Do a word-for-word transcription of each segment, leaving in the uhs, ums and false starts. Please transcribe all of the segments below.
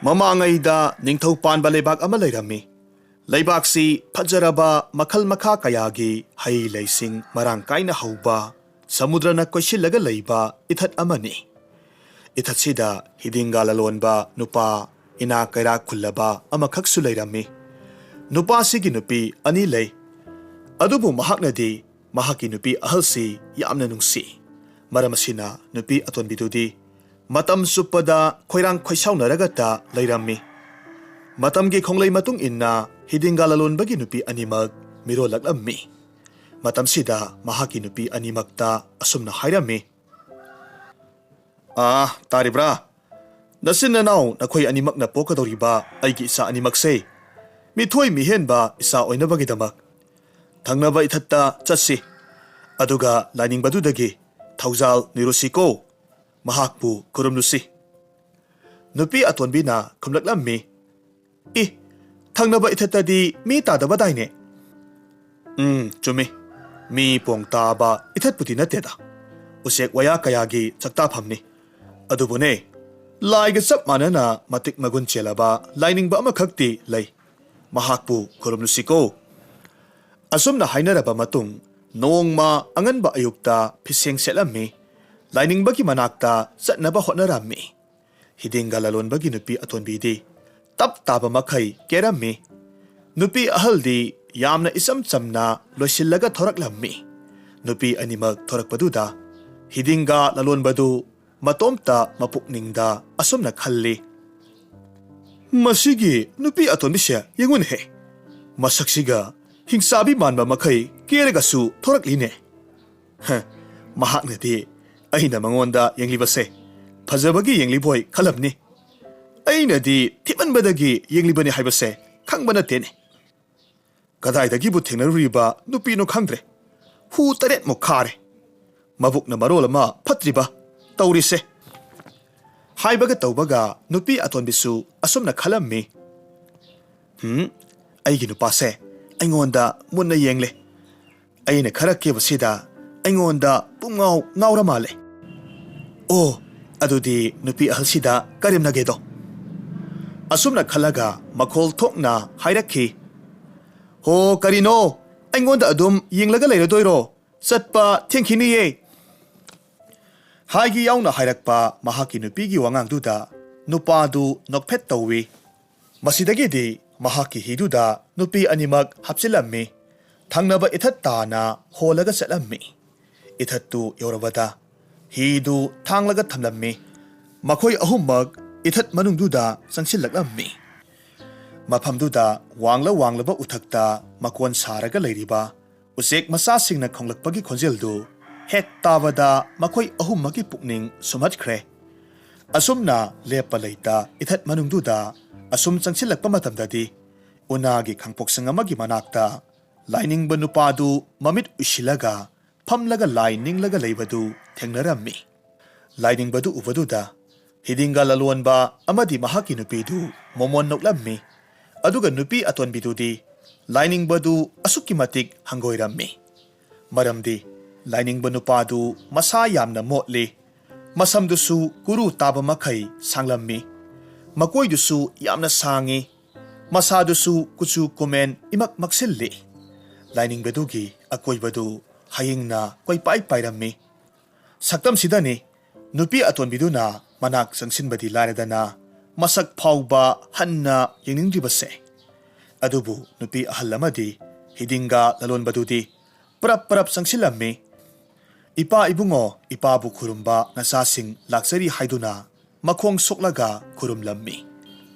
ꯃꯃꯥꯡꯉꯩꯗ ꯅꯤꯡꯊꯧ ꯄꯥꯟꯕ ꯂꯩꯕꯥꯛ ꯑꯃ ꯂꯩꯔꯝꯃꯤ꯫ ꯂꯩꯕꯥꯛꯁꯤ ꯐꯖꯔꯕ ꯃꯈꯜ ꯃꯈꯥ ꯀꯌꯥꯒꯤ ꯍꯩ ꯂꯩꯁꯤꯡ ꯃꯔꯥꯡ ꯀꯥꯏꯅ ꯍꯧꯕ, ꯁꯃꯨꯗ꯭ꯔꯅ ꯀꯣꯏꯁꯤꯜꯂꯒ ꯂꯩꯕ ꯏꯊꯠ ꯑꯃꯅꯤ꯫ ꯏꯊꯠꯁꯤꯗ ꯍꯤꯗꯤꯡꯒ ꯂꯂꯣꯟꯕ ꯅꯨꯄꯥ ꯏꯅꯥꯛ ꯀꯩꯔꯥꯛ ꯈꯨꯜꯂꯕ ꯑꯃꯈꯛꯁꯨ ꯂꯩꯔꯝꯃꯤ꯫ ꯅꯨꯄꯥꯁꯤꯒꯤ ꯅꯨꯄꯤ ꯑꯅꯤ ꯂꯩ꯫ ꯑꯗꯨꯕꯨ ꯃꯍꯥꯛꯅꯗꯤ ꯃꯍꯥꯛꯀꯤ ꯅꯨꯄꯤ ꯑꯍꯜꯁꯤ ꯌꯥꯝꯅ ꯅꯨꯡꯁꯤ꯫ ꯃꯔꯝ ꯑꯁꯤꯅ ꯅꯨꯄꯤ ꯑꯇꯣꯟꯕꯤꯗꯨꯗꯤ ꯃꯇꯝ ꯆꯨꯞꯄꯗ ꯈꯣꯏꯔꯥꯡ ꯈꯣꯏꯁꯥꯎꯅꯔꯒꯇ ꯂꯩꯔꯝꯃꯤ꯫ ꯃꯇꯝꯒꯤ ꯈꯣꯡꯂꯩ ꯃꯇꯨꯡ ꯏꯟꯅ ꯍꯤꯗꯤꯡꯒ ꯂꯂꯣꯟꯕꯒꯤ ꯅꯨꯄꯤ ꯑꯅꯤꯃꯛ ꯃꯤꯔꯣꯜꯂꯛꯂꯝꯃꯤ꯫ ꯃꯇꯝꯁꯤꯗ ꯃꯍꯥꯛꯀꯤ ꯅꯨꯄꯤ ꯑꯅꯤꯃꯛꯇ ꯑꯁꯨꯝꯅ ꯍꯥꯏꯔꯝꯃꯤ, "ꯑꯥ, ꯇꯥꯔꯤꯕ꯭ꯔꯥ? ꯅꯆꯤꯟ ꯅꯅꯥꯎ ꯅꯈꯣꯏ ꯑꯅꯤꯃꯛꯅ ꯄꯣꯛꯀꯗꯧꯔꯤꯕ ꯑꯩꯒꯤ ꯏꯆꯥ ꯑꯅꯤꯃꯛꯁꯦ ꯃꯤꯊꯣꯏ ꯃꯤꯍꯦꯟꯕ ꯏꯆꯥ ꯑꯣꯏꯅꯕꯒꯤꯗꯃꯛ ꯊꯪꯅꯕ ꯏꯊꯠꯇ ꯆꯠꯁꯤ꯫ ꯑꯗꯨꯒ ꯂꯥꯏꯅꯤꯡꯕꯗꯨꯗꯒꯤ ꯊꯧꯖꯥꯜ ꯅꯤꯔꯨꯁꯤꯀꯣ꯫ ꯃꯍꯥꯛꯄꯨ ꯈꯨꯔꯨꯝꯂꯨꯁꯤ꯫" ꯅꯨꯄꯤ ꯑꯇꯣꯟꯕꯤꯅ ꯈꯨꯝꯂꯛꯂꯝꯃꯤ, "ꯏ, ꯊꯪꯅꯕ ꯏꯊꯠꯇꯗꯤ ꯃꯤ ꯇꯥꯗꯕꯗꯥꯏꯅꯦ?" "ꯎꯝ, ꯆꯨꯝꯃꯤ꯫ ꯃꯤ ꯄꯣꯡ ꯇꯥꯕ ꯏꯊꯠꯄꯨꯗꯤ ꯅꯠꯇꯦꯗ꯫ ꯎꯆꯦꯛ ꯋꯥꯌꯥ ꯀꯌꯥꯒꯤ ꯆꯥꯛꯇꯥꯐꯝꯅꯤ꯫ ꯑꯗꯨꯕꯨꯅꯦ, ꯂꯥꯏꯒ ꯆꯞ ꯃꯥꯟꯅꯅ ꯃꯇꯤꯛ ꯃꯒꯨꯟ ꯆꯦꯜꯂꯕ ꯂꯥꯏꯅꯤꯡꯕ ꯑꯃꯈꯛꯇꯤ ꯂꯩ꯫ ꯃꯍꯥꯛꯄꯨ ꯈꯨꯔꯨꯝꯂꯨꯁꯤꯀꯣ꯫" ꯑꯁꯨꯝꯅ ꯍꯥꯏꯅꯔꯕ ꯃꯇꯨꯡ, ꯅꯣꯡꯃ ꯑꯉꯟꯕ ꯑꯌꯨꯛꯇ ꯐꯤꯁꯦꯡ ꯁꯦꯠꯂꯝꯃꯤ꯫ ꯂꯥꯏꯅꯤꯡꯕꯒꯤ ꯃꯅꯥꯛꯇ ꯆꯠꯅꯕ ꯍꯣꯠꯅꯔꯝꯃꯤ꯫ ꯍꯤꯗꯤꯡꯒ ꯂꯂꯣꯟꯕꯒꯤ ꯅꯨꯄꯤ ꯑꯇꯣꯟꯕꯤꯗꯤ ꯇꯞ ꯇꯥꯕ ꯃꯈꯩ ꯀꯦꯔꯝꯃꯤ꯫ ꯅꯨꯄꯤ ꯑꯍꯜꯗꯤ ꯌꯥꯝꯅ ꯏꯆꯝ ꯆꯝꯅ ꯂꯣꯏꯁꯤꯜꯂꯒ ꯊꯣꯔꯛꯂꯝꯃꯤ꯫ ꯅꯨꯄꯤ ꯑꯅꯤꯃꯛ ꯊꯣꯔꯛꯄꯗꯨꯗ ꯍꯤꯗꯤꯡꯒ ꯂꯂꯣꯟꯕꯗꯨ ꯃꯇꯣꯝꯇ ꯃꯄꯨꯛꯅꯤꯡꯗ ꯑꯁꯨꯝꯅ ꯈꯜꯂꯤ, "ꯃꯁꯤꯒꯤ ꯅꯨꯄꯤ ꯑꯇꯣꯟꯕꯤꯁꯦ ꯌꯦꯡꯉꯨꯅꯦꯍꯦ, ꯃꯁꯛꯁꯤꯒ ꯍꯤꯡꯆꯥꯕꯤ ꯃꯥꯟꯕ ꯃꯈꯩ ꯀꯦꯔꯒꯁꯨ ꯊꯣꯔꯛꯂꯤꯅꯦ꯫ ꯍ, ꯃꯍꯥꯛꯅꯗꯤ ꯑꯩꯅ ꯃꯉꯣꯟꯗ ꯌꯦꯡꯂꯤꯕꯁꯦ ꯐꯖꯕꯒꯤ ꯌꯦꯡꯂꯤꯕꯣꯏ ꯈꯜꯂꯝꯅꯤ꯫ ꯑꯩꯅꯗꯤ ꯊꯤꯃꯟꯕꯗꯒꯤ ꯌꯦꯡꯂꯤꯕꯅꯤ ꯍꯥꯏꯕꯁꯦ ꯈꯪꯕ ꯅꯠꯇꯦꯅꯦ꯫ ꯀꯗꯥꯏꯗꯒꯤꯕꯨ ꯊꯦꯡꯅꯔꯨꯔꯤꯕ ꯅꯨꯄꯤꯅꯣ ꯈꯪꯗ꯭ꯔꯦ꯫ ꯍꯨ ꯇꯔꯦꯠꯃꯨꯛ ꯈꯥꯔꯦ꯫ ꯃꯕꯨꯛꯅ ꯃꯔꯣꯜ ꯑꯃ ꯐꯠꯇ꯭ꯔꯤꯕ, ꯇꯧꯔꯤꯁꯦ꯫" ꯍꯥꯏꯕꯒ ꯇꯧꯕꯒ ꯅꯨꯄꯤ ꯑꯇꯣꯟꯕꯤꯁꯨ ꯑꯁꯨꯝꯅ ꯈꯜꯂꯝꯃꯤ, "ꯍꯨꯝ, ꯑꯩꯒꯤ ꯅꯨꯄꯥꯁꯦ ꯑꯩꯉꯣꯟꯗ ꯃꯨꯟꯅ ꯌꯦꯡꯂꯦ꯫ ꯑꯩꯅ ꯈꯔ ꯀꯦꯕꯁꯤꯗ ꯑꯩꯉꯣꯟꯗ ꯄꯨꯡꯉꯥꯎ ꯉꯥꯎꯔ ꯃꯥꯜꯂꯦ꯫ ꯑꯣ, ꯑꯗꯨꯗꯤ ꯅꯨꯄꯤ ꯑꯍꯜꯁꯤꯗ ꯀꯔꯦꯝꯅꯒꯦꯗꯣ꯫" ꯑꯁꯨꯝꯅ ꯈꯜꯂꯒ ꯃꯈꯣꯜ ꯊꯣꯛꯅ ꯍꯥꯏꯔꯛꯈꯤ, "ꯍꯣ, ꯀꯔꯤꯅꯣ? ꯑꯩꯉꯣꯟꯗ ꯑꯗꯨꯝ ꯌꯦꯡꯂꯒ ꯂꯩꯔꯗꯣꯏꯔꯣ? ꯆꯠꯄ ꯊꯦꯡꯈꯤꯅꯤꯌꯦ!" ꯍꯥꯏꯒꯤ ꯌꯥꯎꯅ ꯍꯥꯏꯔꯛꯄ ꯃꯍꯥꯛꯀꯤ ꯅꯨꯄꯤꯒꯤ ꯋꯥꯉꯥꯡꯗꯨꯗ ꯅꯨꯄꯥꯗꯨ ꯅꯣꯛꯐꯦꯠ ꯇꯧꯏ꯫ ꯃꯁꯤꯗꯒꯤꯗꯤ ꯃꯍꯥꯛꯀꯤ ꯍꯤꯗꯨꯗ ꯅꯨꯄꯤ ꯑꯅꯤꯃꯛ ꯍꯥꯞꯆꯤꯜꯂꯝꯃꯤ꯫ ꯊꯪꯅꯕ ꯏꯊꯠ ꯇꯥꯅ ꯍꯣꯜꯂꯒ ꯆꯠꯂꯝꯃꯤ꯫ ꯏꯊꯠꯇꯨ ꯌꯧꯔꯕꯗ ꯍꯤꯗꯨ ꯊꯥꯡꯂꯒ ꯊꯝꯂꯝꯃꯤ꯫ ꯃꯈꯣꯏ ꯑꯍꯨꯝꯃꯛ ꯏꯊꯠ ꯃꯅꯨꯡꯗꯨꯗ ꯆꯪꯁꯤꯜꯂꯛꯂꯝꯃꯤ꯫ ꯃꯐꯝꯗꯨꯗ ꯋꯥꯡꯂ ꯋꯥꯡꯂꯕ ꯎꯊꯛꯇ ꯃꯀꯣꯟ ꯁꯥꯔꯒ ꯂꯩꯔꯤꯕ ꯎꯆꯦꯛ ꯃꯆꯥꯁꯤꯡꯅ ꯈꯣꯡꯂꯛꯄꯒꯤ ꯈꯣꯟꯖꯦꯜꯗꯨ ꯍꯦꯛ ꯇꯥꯕꯗ ꯃꯈꯣꯏ ꯑꯍꯨꯝꯃꯛꯀꯤ ꯄꯨꯛꯅꯤꯡ ꯁꯨꯝꯍꯠꯈ꯭ꯔꯦ꯫ ꯑꯁꯨꯝꯅ ꯂꯦꯞꯄ ꯂꯩꯇ ꯏꯊꯠ ꯃꯅꯨꯡꯗꯨꯗ ꯑꯁꯨꯝ ꯆꯪꯁꯤꯜꯂꯛꯄ ꯃꯇꯝꯗꯗꯤ ꯎꯅꯥꯒꯤ ꯈꯥꯡꯄꯣꯛꯁꯪ ꯑꯃꯒꯤ ꯃꯅꯥꯛꯇ ꯂꯥꯏꯅꯤꯡꯕ ꯅꯨꯄꯥꯗꯨ ꯃꯃꯤꯠ ꯎꯏꯁꯤꯜꯂꯒ ꯐꯝꯂꯒ ꯂꯥꯏ ꯅꯤꯡꯂꯒ ꯂꯩꯕꯗꯨ ꯊꯦꯡꯅꯔꯝꯃꯤ꯫ ꯂꯥꯏꯅꯤꯡꯕꯗꯨ ꯎꯕꯗꯨꯗ ꯍꯤꯗꯤꯡꯒ ꯂꯂꯣꯟꯕ ꯑꯃꯗꯤ ꯃꯍꯥꯛꯀꯤ ꯅꯨꯄꯤꯗꯨ ꯃꯣꯃꯣꯟ ꯅꯣꯛꯂꯝꯃꯤ꯫ ꯑꯗꯨꯒ ꯅꯨꯄꯤ ꯑꯇꯣꯟꯕꯤꯗꯨꯗꯤ ꯂꯥꯏꯅꯤꯡꯕꯗꯨ ꯑꯁꯨꯛꯀꯤ ꯃꯇꯤꯛ ꯍꯪꯒꯣꯏꯔꯝꯃꯤ꯫ ꯃꯔꯝꯗꯤ ꯂꯥꯏꯅꯤꯡꯕ ꯅꯨꯄꯥꯗꯨ ꯃꯁꯥ ꯌꯥꯝꯅ ꯃꯣꯠꯂꯤ꯫ ꯃꯁꯝꯗꯨꯁꯨ ꯀꯨꯔꯨ ꯇꯥꯕ ꯃꯈꯩ ꯁꯥꯡꯂꯝꯃꯤ꯫ ꯃꯀꯣꯏꯗꯨꯁꯨ ꯌꯥꯝꯅ ꯁꯥꯡꯉꯤ꯫ ꯃꯁꯥꯗꯨꯁꯨ ꯀꯨꯆꯨ ꯀꯨꯃꯦꯟ ꯏꯃꯛ ꯃꯛꯁꯤꯜꯂꯤ꯫ ꯂꯥꯏꯅꯤꯡꯕꯗꯨꯒꯤ ꯑꯀꯣꯏꯕꯗꯨ ꯍꯌꯤꯡꯅ ꯀꯣꯏꯄꯥꯏ ꯄꯥꯏꯔꯝꯃꯤ꯫ ꯁꯛꯇꯝꯁꯤꯗꯅꯤ ꯅꯨꯄꯤ ꯑꯇꯣꯟꯕꯤꯗꯨꯅ ꯃꯅꯥꯛ ꯆꯪꯁꯤꯟꯕꯗꯤ ꯂꯥꯏꯔꯗꯅ ꯃꯁꯛ ꯐꯥꯎꯕ ꯍꯟꯅ ꯌꯦꯡꯅꯤꯡꯗ꯭ꯔꯤꯕꯁꯦ꯫ ꯑꯗꯨꯕꯨ ꯅꯨꯄꯤ ꯑꯍꯜ ꯑꯃꯗꯤ ꯍꯤꯗꯤꯡꯒ ꯂꯂꯣꯟꯕꯗꯨꯗꯤ ꯄꯔꯞ ꯄꯔꯞ ꯆꯪꯁꯤꯜꯂꯝꯃꯤ꯫ "ꯏꯄꯥ ꯏꯕꯨꯡꯉꯣ, ꯏꯄꯥꯕꯨ ꯈꯨꯔꯨꯝꯕ ꯅꯆꯥꯁꯤꯡ ꯂꯥꯛꯆꯔꯤ" ꯍꯥꯏꯗꯨꯅ ꯃꯈꯣꯡ ꯁꯣꯛꯂꯒ ꯈꯨꯔꯨꯝꯂꯝꯃꯤ꯫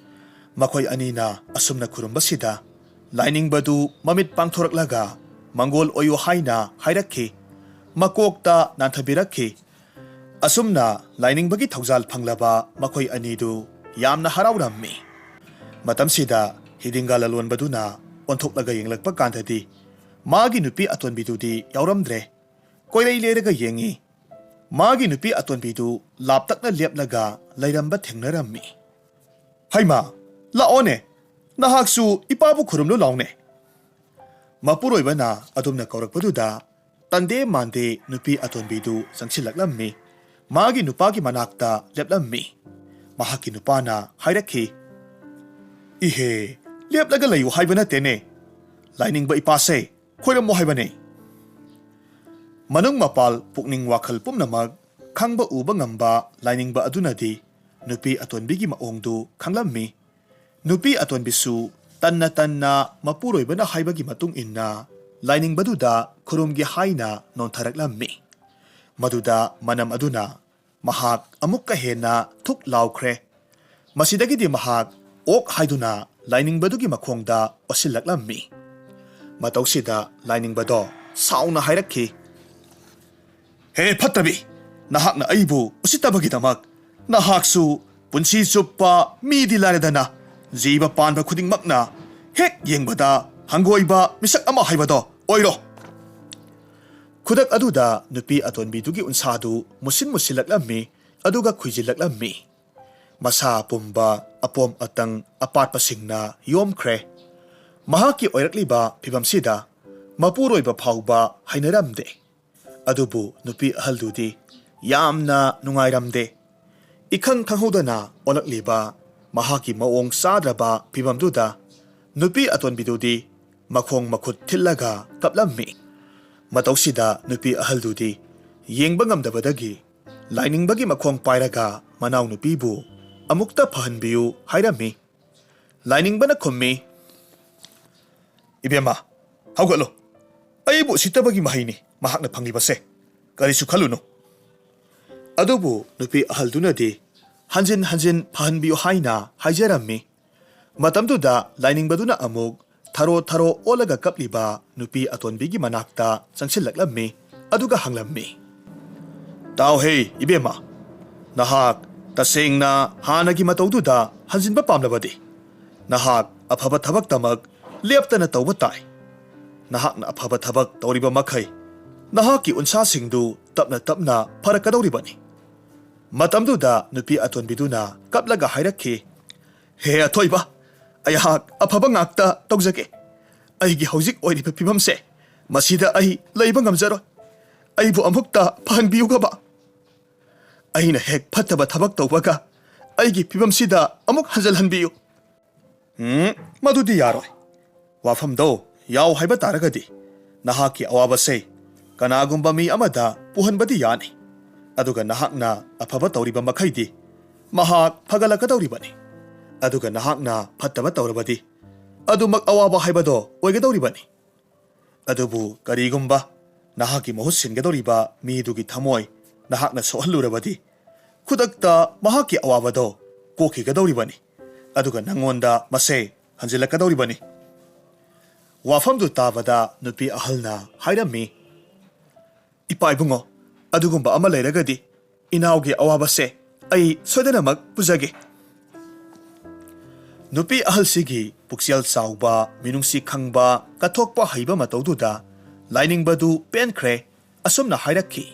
ꯃꯈꯣꯏ ꯑꯅꯤꯅ ꯑꯁꯨꯝꯅ ꯈꯨꯔꯨꯝꯕꯁꯤꯗ ꯂꯥꯏꯅꯤꯡꯕꯗꯨ ꯃꯃꯤꯠ ꯄꯥꯡꯊꯣꯔꯛꯂꯒ "ꯃꯪꯒꯣꯜ ꯑꯣꯏꯌꯨ" ꯍꯥꯏꯅ ꯍꯥꯏꯔꯛꯈꯤ꯫ ꯃꯀꯣꯛꯇ ꯅꯥꯟꯊꯕꯤꯔꯛꯈꯤ꯫ ꯑꯁꯨꯝꯅ ꯂꯥꯏꯅꯤꯡꯕꯒꯤ ꯊꯧꯖꯥꯜ ꯐꯪꯂꯕ ꯃꯈꯣꯏ ꯑꯅꯤꯗꯨ ꯌꯥꯝꯅ ꯍꯔꯥꯎꯔꯝꯃꯤ꯫ ꯃꯇꯝꯁꯤꯗ ꯍꯤꯗꯤꯡꯒ ꯂꯂꯣꯟꯕꯗꯨꯅ ꯑꯣꯟꯊꯣꯛꯂꯒ ꯌꯦꯡꯂꯛꯄ ꯀꯥꯟꯗꯗꯤ ꯃꯥꯒꯤ ꯅꯨꯄꯤ ꯑꯇꯣꯟꯕꯤꯗꯨꯗꯤ ꯌꯥꯎꯔꯝꯗ꯭ꯔꯦ꯫ ꯀꯣꯏꯂꯩ ꯂꯩꯔꯒ ꯌꯦꯡꯉꯤ꯫ ꯃꯥꯒꯤ ꯅꯨꯄꯤ ꯑꯇꯣꯟꯕꯤꯗꯨ ꯂꯥꯞꯇꯛꯅ ꯂꯦꯞꯂꯒ ꯂꯩꯔꯝꯕ ꯊꯦꯡꯅꯔꯝꯃꯤ꯫ "ꯍꯩꯃꯥ, ꯂꯥꯛꯑꯣꯅꯦ, ꯅꯍꯥꯛꯁꯨ ꯏꯄꯥꯕꯨ ꯈꯨꯔꯨꯝꯂꯨ ꯂꯥꯎꯅꯦ!" ꯃꯄꯨꯔꯣꯏꯕꯅ ꯑꯗꯨꯝꯅ ꯀꯧꯔꯛꯄꯗꯨꯗ ꯇꯟꯗꯦ ꯃꯥꯟꯗꯦ ꯅꯨꯄꯤ ꯑꯇꯣꯟꯕꯤꯗꯨ ꯆꯪꯁꯤꯜꯂꯛꯂꯝꯃꯤ꯫ ꯃꯥꯒꯤ ꯅꯨꯄꯥꯒꯤ ꯃꯅꯥꯛꯇ ꯂꯦꯞꯂꯝꯃꯤ꯫ ꯃꯍꯥꯛꯀꯤ ꯅꯨꯄꯥꯅ ꯍꯥꯏꯔꯛꯈꯤ, "ꯏꯍꯦ, ꯂꯦꯞꯂꯒ ꯂꯩꯌꯨ ꯍꯥꯏꯕ ꯅꯠꯇꯦꯅꯦ꯫ ꯂꯥꯏꯅꯤꯡꯕ ꯏꯄꯥꯁꯦ ꯈꯣꯏꯔꯝꯃꯣ ꯍꯥꯏꯕꯅꯦ꯫" ꯃꯅꯨꯡ ꯃꯄꯥꯜ ꯄꯨꯛꯅꯤꯡ ꯋꯥꯈꯜ ꯄꯨꯝꯅꯃꯛ ꯈꯪꯕ ꯎꯕ ꯉꯝꯕ ꯂꯥꯏꯅꯤꯡꯕ ꯑꯗꯨꯅꯗꯤ ꯅꯨꯄꯤ ꯑꯇꯣꯟꯕꯤꯒꯤ ꯃꯑꯣꯡꯗꯨ ꯈꯪꯂꯝꯃꯤ꯫ ꯅꯨꯄꯤ ꯑꯇꯣꯟꯕꯤꯁꯨ ꯇꯟꯅ ꯇꯟꯅ ꯃꯄꯨꯔꯣꯏꯕꯅ ꯍꯥꯏꯕꯒꯤ ꯃꯇꯨꯡ ꯏꯟꯅ ꯂꯥꯏꯅꯤꯡꯕꯗꯨꯗ ꯈꯨꯔꯨꯝꯒꯦ ꯍꯥꯏꯅ ꯅꯣꯟꯊꯔꯛꯂꯝꯃꯤ꯫ ꯃꯗꯨꯗ ꯃꯅꯝ ꯑꯗꯨꯅ ꯃꯍꯥꯛ ꯑꯃꯨꯛꯀ ꯍꯦꯟꯅ ꯊꯨꯛ ꯂꯥꯎꯈ꯭ꯔꯦ꯫ ꯃꯁꯤꯗꯒꯤꯗꯤ ꯃꯍꯥꯛ ꯑꯣꯛ ꯍꯥꯏꯗꯨꯅ ꯂꯥꯏꯅꯤꯡꯕꯗꯨꯒꯤ ꯃꯈꯣꯡꯗ ꯑꯣꯠꯁꯤꯜꯂꯛꯂꯝꯃꯤ꯫ ꯃꯇꯧꯁꯤꯗ ꯂꯥꯏꯅꯤꯡꯕꯗꯣ ꯁꯥꯎꯅ ꯍꯥꯏꯔꯛꯈꯤ, "ꯍꯦ ꯐꯠꯇꯕꯤ, ꯅꯍꯥꯛꯅ ꯑꯩꯕꯨ ꯎꯁꯤꯠꯇꯕꯒꯤꯗꯃꯛ ꯅꯍꯥꯛꯁꯨ ꯄꯨꯟꯁꯤ ꯆꯨꯞꯄ ꯃꯤꯗꯤ ꯂꯥꯏꯔꯗꯅ ꯖꯤꯕ ꯄꯥꯟꯕ ꯈꯨꯗꯤꯡꯃꯛꯅ ꯍꯦꯛ ꯌꯦꯡꯕꯗ ꯍꯪꯒꯣꯏꯕ ꯃꯤꯁꯛ ꯑꯃ ꯍꯥꯏꯕꯗꯣ ꯑꯣꯏꯔꯣ꯫" ꯈꯨꯗꯛ ꯑꯗꯨꯗ ꯅꯨꯄꯤ ꯑꯇꯣꯟꯕꯤꯗꯨꯒꯤ ꯎꯟꯁꯥꯗꯨ ꯃꯨꯁꯤꯟ ꯃꯨꯁꯤꯜꯂꯛꯂꯝꯃꯤ, ꯑꯗꯨꯒ ꯈꯨꯏꯖꯤꯜꯂꯛꯂꯝꯃꯤ꯫ ꯃꯁꯥ ꯄꯨꯝꯕ ꯑꯄꯣꯝ ꯑꯇꯪ ꯑꯄꯥꯠꯄꯁꯤꯡꯅ ꯌꯣꯝꯈ꯭ꯔꯦ꯫ ꯃꯍꯥꯛꯀꯤ ꯑꯣꯏꯔꯛꯂꯤꯕ ꯐꯤꯚꯝꯁꯤꯗ ꯃꯄꯨꯔꯣꯏꯕ ꯐꯥꯎꯕ ꯍꯩꯅꯔꯝꯗꯦ꯫ ꯑꯗꯨꯕꯨ ꯅꯨꯄꯤ ꯑꯍꯜꯗꯨꯗꯤ ꯌꯥꯝꯅ ꯅꯨꯡꯉꯥꯏꯔꯝꯗꯦ꯫ ꯏꯈꯪ ꯈꯪꯍꯧꯗꯅ ꯑꯣꯜꯂꯛꯂꯤꯕ ꯃꯍꯥꯛꯀꯤ ꯃꯑꯣꯡ ꯆꯥꯗ꯭ꯔꯕ ꯐꯤꯚꯝꯗꯨꯗ ꯅꯨꯄꯤ ꯑꯇꯣꯟꯕꯤꯗꯨꯗꯤ ꯃꯈꯣꯡ ꯃꯈꯨꯠ ꯊꯤꯜꯂꯒ ꯀꯞꯂꯝꯃꯤ꯫ ꯃꯇꯧꯁꯤꯗ ꯅꯨꯄꯤ ꯑꯍꯜꯗꯨꯗꯤ ꯌꯦꯡꯕ ꯉꯝꯗꯕꯗꯒꯤ ꯂꯥꯏꯅꯤꯡꯕꯒꯤ ꯃꯈꯣꯡ ꯄꯥꯏꯔꯒ ꯃꯅꯥꯎꯅꯨꯄꯤꯕꯨ ꯑꯃꯨꯛꯇ ꯐꯍꯟꯕꯤꯌꯨ ꯍꯥꯏꯔꯝꯃꯤ꯫ ꯂꯥꯏꯅꯤꯡꯕꯅ ꯈꯨꯝꯃꯤ, "ꯏꯕꯦꯝꯃ, ꯍꯧꯒꯠꯂꯣ꯫ ꯑꯩꯕꯨ ꯎꯁꯤꯠꯇꯕꯒꯤ ꯃꯍꯩꯅꯤ ꯃꯍꯥꯛꯅ ꯐꯪꯂꯤꯕꯁꯦ꯫ ꯀꯔꯤꯁꯨ ꯈꯜꯂꯨꯅꯨ꯫" ꯑꯗꯨꯕꯨ ꯅꯨꯄꯤ ꯑꯍꯜꯗꯨꯅꯗꯤ ꯍꯟꯖꯤꯟ ꯍꯟꯖꯤꯟ ꯐꯍꯟꯕꯤꯌꯨ ꯍꯥꯏꯅ ꯍꯥꯏꯖꯔꯝꯃꯤ꯫ ꯃꯇꯝꯗꯨꯗ ꯂꯥꯏꯅꯤꯡꯕꯗꯨꯅ ꯑꯃꯨꯛ ꯊꯔꯣ ꯊꯔꯣ ꯑꯣꯜꯂꯒ ꯀꯞꯂꯤꯕ ꯅꯨꯄꯤ ꯑꯇꯣꯟꯕꯤꯒꯤ ꯃꯅꯥꯛꯇ ꯆꯪꯁꯤꯜꯂꯛꯂꯝꯃꯤ, ꯑꯗꯨꯒ ꯍꯪꯂꯝꯃꯤ, "ꯇꯥꯎꯍꯦ ꯏꯕꯦꯝꯃ, ꯅꯍꯥꯛ ꯇꯁꯦꯡꯅ ꯍꯥꯟꯅꯒꯤ ꯃꯇꯧꯗꯨꯗ ꯍꯟꯖꯤꯟꯕ ꯄꯥꯝꯂꯕꯗꯤ, ꯅꯍꯥꯛ ꯑꯐꯕ ꯊꯕꯛꯇꯃꯛ ꯂꯦꯞꯇꯅ ꯇꯧꯕ ꯇꯥꯏ꯫ ꯅꯍꯥꯛꯅ ꯑꯐꯕ ꯊꯕꯛ ꯇꯧꯔꯤꯕ ꯃꯈꯩ ꯅꯍꯥꯛꯀꯤ ꯎꯟꯁꯥꯁꯤꯡꯗꯨ ꯇꯞꯅ ꯇꯞꯅ ꯐꯔꯛꯀꯗꯧꯔꯤꯕꯅꯤ꯫" ꯃꯇꯝꯗꯨꯗ ꯅꯨꯄꯤ ꯑꯇꯣꯟꯕꯤꯗꯨꯅ ꯀꯞꯂꯒ ꯍꯥꯏꯔꯛꯈꯤ, "ꯍꯦ ꯑꯊꯣꯏꯕ, ꯑꯩꯍꯥꯛ ꯑꯐꯕ ꯉꯥꯛꯇ ꯇꯧꯖꯒꯦ꯫ ꯑꯩꯒꯤ ꯍꯧꯖꯤꯛ ꯑꯣꯏꯔꯤꯕ ꯐꯤꯕꯝꯁꯦ, ꯃꯁꯤꯗ ꯑꯩ ꯂꯩꯕ ꯉꯝꯖꯔꯣꯏ꯫ ꯑꯩꯕꯨ ꯑꯃꯨꯛꯇ ꯐꯍꯟꯕꯤꯌꯨꯈꯕ꯫ ꯑꯩꯅ ꯍꯦꯛ ꯐꯠꯇꯕ ꯊꯕꯛ ꯇꯧꯕꯒ ꯑꯩꯒꯤ ꯐꯤꯕꯝꯁꯤꯗ ꯑꯃꯨꯛ ꯍꯟꯖꯤꯜꯍꯟꯕꯤꯌꯨ꯫" "ꯎꯝ, ꯃꯗꯨꯗꯤ ꯌꯥꯔꯣꯏ꯫ ꯋꯥꯐꯝꯗꯣ ꯌꯥꯎ ꯍꯥꯏꯕ ꯇꯥꯔꯒꯗꯤ ꯅꯍꯥꯛꯀꯤ ꯑꯋꯥꯕꯁꯦ ꯀꯅꯥꯒꯨꯝꯕ ꯃꯤ ꯑꯃꯗ ꯄꯨꯍꯟꯕꯗꯤ ꯌꯥꯅꯤ꯫ ꯑꯗꯨꯒ ꯅꯍꯥꯛꯅ ꯑꯐꯕ ꯇꯧꯔꯤꯕ ꯃꯈꯩꯗꯤ ꯃꯍꯥꯛ ꯐꯒꯠꯂꯛꯀꯗꯧꯔꯤꯕꯅꯤ꯫ ꯑꯗꯨꯒ ꯅꯍꯥꯛꯅ ꯐꯠꯇꯕ ꯇꯧꯔꯕꯗꯤ ꯑꯗꯨꯃꯛ ꯑꯋꯥꯕ ꯍꯥꯏꯕꯗꯣ ꯑꯣꯏꯒꯗꯧꯔꯤꯕꯅꯤ꯫ ꯑꯗꯨꯕꯨ ꯀꯔꯤꯒꯨꯝꯕ ꯅꯍꯥꯛꯀꯤ ꯃꯍꯨꯠ ꯁꯤꯟꯒꯗꯧꯔꯤꯕ ꯃꯤꯗꯨꯒꯤ ꯊꯃꯣꯏ ꯅꯍꯥꯛꯅ ꯁꯣꯛꯍꯜꯂꯨꯔꯕꯗꯤ, ꯈꯨꯗꯛꯇ ꯃꯍꯥꯛꯀꯤ ꯑꯋꯥꯕꯗꯣ ꯀꯣꯛꯈꯤꯒꯗꯧꯔꯤꯕꯅꯤ꯫ ꯑꯗꯨꯒ ꯅꯪꯉꯣꯟꯗ ꯃꯁꯦ ꯍꯟꯖꯤꯜꯂꯛꯀꯗꯧꯔꯤꯕꯅꯤ꯫" ꯋꯥꯐꯝꯗꯨ ꯇꯥꯕꯗ ꯅꯨꯄꯤ ꯑꯍꯜꯅ ꯍꯥꯏꯔꯝꯃꯤ, "ꯏꯄꯥ ꯏꯕꯨꯡꯉꯣ, ꯑꯗꯨꯒꯨꯝꯕ ꯑꯃ ꯂꯩꯔꯒꯗꯤ ꯏꯅꯥꯎꯒꯤ ꯑꯋꯥꯕꯁꯦ ꯑꯩ ꯁꯣꯏꯗꯅꯃꯛ ꯄꯨꯖꯒꯦ꯫" ꯅꯨꯄꯤ ꯑꯍꯜꯁꯤꯒꯤ ꯄꯨꯛꯆꯦꯜ ꯆꯥꯎꯕ, ꯃꯤꯅꯨꯡꯁꯤ ꯈꯪꯕ, ꯀꯠꯊꯣꯛꯄ ꯍꯩꯕ ꯃꯇꯧꯗꯨꯗ ꯂꯥꯏꯅꯤꯡꯕꯗꯨ ꯄꯦꯟꯈ꯭ꯔꯦ꯫ ꯑꯁꯨꯝꯅ ꯍꯥꯏꯔꯛꯈꯤ,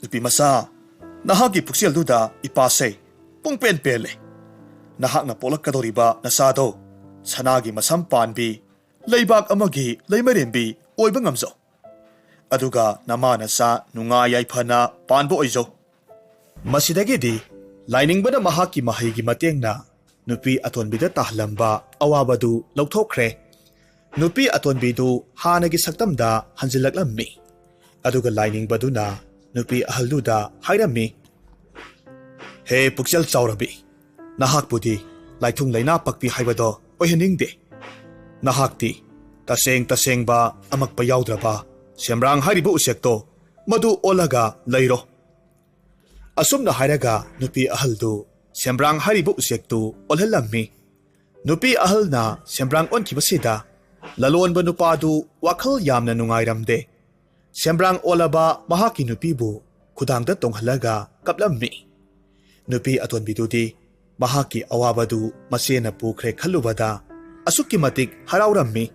"ꯅꯨꯄꯤ ꯃꯆꯥ, ꯅꯍꯥꯛꯀꯤ ꯄꯨꯛꯆꯦꯜꯗꯨꯗ ꯏꯄꯥꯁꯦ ꯄꯨꯡꯄꯦꯟ ꯄꯦꯜꯂꯦ꯫ ꯅꯍꯥꯛꯅ ꯄꯣꯛꯂꯛꯀꯗꯧꯔꯤꯕ ꯅꯆꯥꯗꯣ ꯁꯅꯥꯒꯤ ꯃꯁꯝ ꯄꯥꯟꯕꯤ, ꯂꯩꯕꯥꯛ ꯑꯃꯒꯤ ꯂꯩꯃꯔꯦꯟꯕꯤ ꯑꯣꯏꯕ ꯉꯝꯖꯧ꯫ ꯑꯗꯨꯒ ꯅꯃꯥ ꯅꯆꯥ ꯅꯨꯡꯉꯥꯏ ꯌꯥꯏꯐꯅ ꯄꯥꯟꯕ ꯑꯣꯏꯖꯧ꯫" ꯃꯁꯤꯗꯒꯤꯗꯤ ꯂꯥꯏꯅꯤꯡꯕꯅ ꯃꯍꯥꯛꯀꯤ ꯃꯍꯩꯒꯤ ꯃꯇꯦꯡꯅ ꯅꯨꯄꯤ ꯑꯇꯣꯟꯕꯤꯗ ꯇꯥꯍꯜꯂꯝꯕ ꯑꯋꯥꯕꯗꯨ ꯂꯧꯊꯣꯛꯈ꯭ꯔꯦ꯫ ꯅꯨꯄꯤ ꯑꯇꯣꯟꯕꯤꯗꯨ ꯍꯥꯟꯅꯒꯤ ꯁꯛꯇꯝꯗ ꯍꯟꯖꯤꯜꯂꯛꯂꯝꯃꯤ꯫ ꯑꯗꯨꯒ ꯂꯥꯏꯅꯤꯡꯕꯗꯨꯅ ꯅꯨꯄꯤ ꯑꯍꯜꯗꯨꯗ ꯍꯥꯏꯔꯝꯃꯤ, "ꯍꯦ ꯄꯨꯛꯆꯦꯜ ꯆꯥꯎꯔꯕꯤ, ꯅꯍꯥꯛꯄꯨꯗꯤ ꯂꯥꯏꯊꯨꯡ ꯂꯩꯅꯥ ꯄꯛꯄꯤ ꯍꯥꯏꯕꯗꯣ ꯑꯣꯏꯍꯟꯅꯤꯡꯗꯦ꯫ ꯅꯍꯥꯛꯇꯤ ꯇꯁꯦꯡ ꯇꯁꯦꯡꯕ ꯑꯃꯛꯄ ꯌꯥꯎꯗ꯭ꯔꯕ ꯁꯦꯝꯕ꯭ꯔꯥꯡ ꯍꯥꯏꯔꯤꯕ ꯎꯆꯦꯛꯇꯣ ꯃꯗꯨ ꯑꯣꯜꯂꯒ ꯂꯩꯔꯣ꯫" ꯑꯁꯨꯝꯅ ꯍꯥꯏꯔꯒ ꯅꯨꯄꯤ ꯑꯍꯜꯗꯨ ꯁꯦꯝꯕ꯭ꯔꯥꯡ ꯍꯥꯏꯔꯤꯕ ꯎꯆꯦꯛꯇꯨ ꯑꯣꯜꯍꯜꯂꯝꯃꯤ꯫ ꯅꯨꯄꯤ ꯑꯍꯜꯅ ꯁꯦꯝꯕ꯭ꯔꯥꯡ ꯑꯣꯟꯈꯤꯕꯁꯤꯗ ꯂꯂꯣꯟꯕ ꯅꯨꯄꯥꯗꯨ ꯋꯥꯈꯜ ꯌꯥꯝꯅ ꯅꯨꯡꯉꯥꯏꯔꯝꯗꯦ꯫ ꯁꯦꯝꯕ꯭ꯔꯥꯡ ꯑꯣꯜꯂꯕ ꯃꯍꯥꯛꯀꯤ ꯅꯨꯄꯤꯕꯨ ꯈꯨꯗꯥꯡꯗ ꯇꯣꯡꯍꯜꯂꯒ ꯀꯞꯂꯝꯃꯤ꯫ ꯅꯨꯄꯤ ꯑꯇꯣꯟꯕꯤꯗꯨꯗꯤ ꯃꯍꯥꯛꯀꯤ ꯑꯋꯥꯕꯗꯨ ꯃꯆꯦꯅ ꯄꯨꯈ꯭ꯔꯦ ꯈꯜꯂꯨꯕꯗ ꯑꯁꯨꯛꯀꯤ ꯃꯇꯤꯛ ꯍꯔꯥꯎꯔꯝꯃꯤ꯫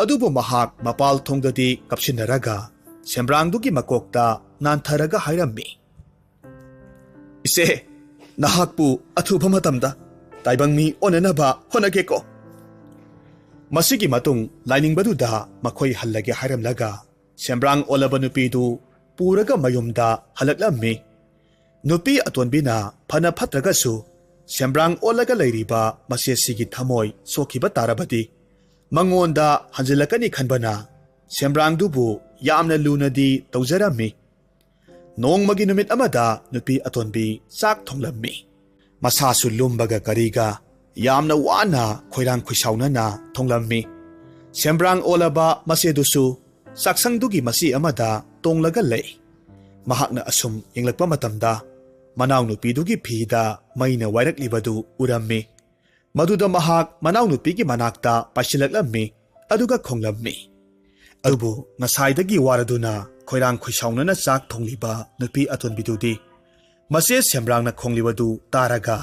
ꯑꯗꯨꯕꯨ ꯃꯍꯥꯛ ꯃꯄꯥꯜ ꯊꯣꯡꯗꯗꯤ ꯀꯞꯁꯤꯟꯅꯔꯒ ꯁꯦꯝꯕ꯭ꯔꯥꯡꯗꯨꯒꯤ ꯃꯀꯣꯛꯇ ꯅꯥꯟꯊꯔꯒ ꯍꯥꯏꯔꯝꯃꯤ, "ꯏꯆꯦ, ꯅꯍꯥꯛꯄꯨ ꯑꯊꯨꯕ ꯃꯇꯝꯗ ꯇꯥꯏꯕꯪ ꯃꯤ ꯑꯣꯟꯅꯅꯕ ꯍꯣꯠꯅꯒꯦꯀꯣ꯫" ꯃꯁꯤꯒꯤ ꯃꯇꯨꯡ ꯂꯥꯏꯅꯤꯡꯕꯗꯨꯗ ꯃꯈꯣꯏ ꯍꯜꯂꯒꯦ ꯍꯥꯏꯔꯝꯂꯒ ꯁꯦꯝꯕ꯭ꯔꯥꯡ ꯑꯣꯜꯂꯕ ꯅꯨꯄꯤꯗꯨ ꯄꯨꯔꯒ ꯃꯌꯨꯝꯗ ꯍꯜꯂꯛꯂꯝꯃꯤ꯫ ꯅꯨꯄꯤ ꯑꯇꯣꯟꯕꯤꯅ ꯐꯅ ꯐꯠꯇ꯭ꯔꯒꯁꯨ ꯁꯦꯝꯕ꯭ꯔꯥꯡ ꯑꯣꯜꯂꯒ ꯂꯩꯔꯤꯕ ꯃꯆꯦꯁꯤꯒꯤ ꯊꯃꯣꯏ ꯁꯣꯛꯈꯤꯕ ꯇꯥꯔꯕꯗꯤ ꯃꯉꯣꯟꯗ ꯍꯟꯖꯤꯜꯂꯛꯀꯅꯤ ꯈꯟꯕꯅ ꯁꯦꯝꯕ꯭ꯔꯥꯡꯗꯨꯕꯨ ꯌꯥꯝꯅ ꯂꯨꯅꯗꯤ ꯇꯧꯖꯔꯝꯃꯤ꯫ ꯅꯣꯡꯃꯒꯤ ꯅꯨꯃꯤꯠ ꯑꯃꯗ ꯅꯨꯄꯤ ꯑꯇꯣꯟꯕꯤ ꯆꯥꯛ ꯊꯣꯡꯂꯝꯃꯤ꯫ ꯃꯁꯥꯁꯨ ꯂꯨꯝꯕꯒ ꯀꯔꯤꯒ ꯌꯥꯝꯅ ꯋꯥꯅ ꯈꯣꯏꯔꯥꯡ ꯈꯣꯏꯁꯥꯎꯅꯅ ꯊꯣꯡꯂꯝꯃꯤ꯫ ꯁꯦꯝꯕ꯭ꯔꯥꯡ ꯑꯣꯜꯂꯕ ꯃꯆꯦꯗꯨꯁꯨ ꯆꯥꯛꯁꯪꯗꯨꯒꯤ ꯃꯆꯤ ꯑꯃꯗ ꯇꯣꯡꯂꯒ ꯂꯩ꯫ ꯃꯍꯥꯛꯅ ꯑꯁꯨꯝ ꯌꯦꯡꯂꯛꯄ ꯃꯇꯝꯗ ꯃꯅꯥꯎꯅꯨꯄꯤꯗꯨꯒꯤ ꯐꯤꯗ ꯃꯩꯅ ꯋꯥꯏꯔꯛꯂꯤꯕꯗꯨ ꯎꯔꯝꯃꯤ꯫ ꯃꯗꯨꯗ ꯃꯍꯥꯛ ꯃꯅꯥꯎꯅꯨꯄꯤꯒꯤ ꯃꯅꯥꯛꯇ ꯄꯥꯏꯁꯤꯜꯂꯛꯂꯝꯃꯤ, ꯑꯗꯨꯒ ꯈꯣꯡꯂꯝꯃꯤ꯫ ꯑꯗꯨꯕꯨ ꯉꯁꯥꯏꯗꯒꯤ ꯋꯥꯔꯗꯨꯅ ꯈꯣꯏꯔꯥꯡ ꯈꯣꯏꯁꯥꯎꯅꯅ ꯆꯥꯛ ꯊꯣꯡꯂꯤꯕ ꯅꯨꯄꯤ ꯑꯇꯣꯟꯕꯤꯗꯨꯗꯤ ꯃꯆꯦ ꯁꯦꯝꯕ꯭ꯔꯥꯡꯅ ꯈꯣꯡꯂꯤꯕꯗꯨ ꯇꯥꯔꯒ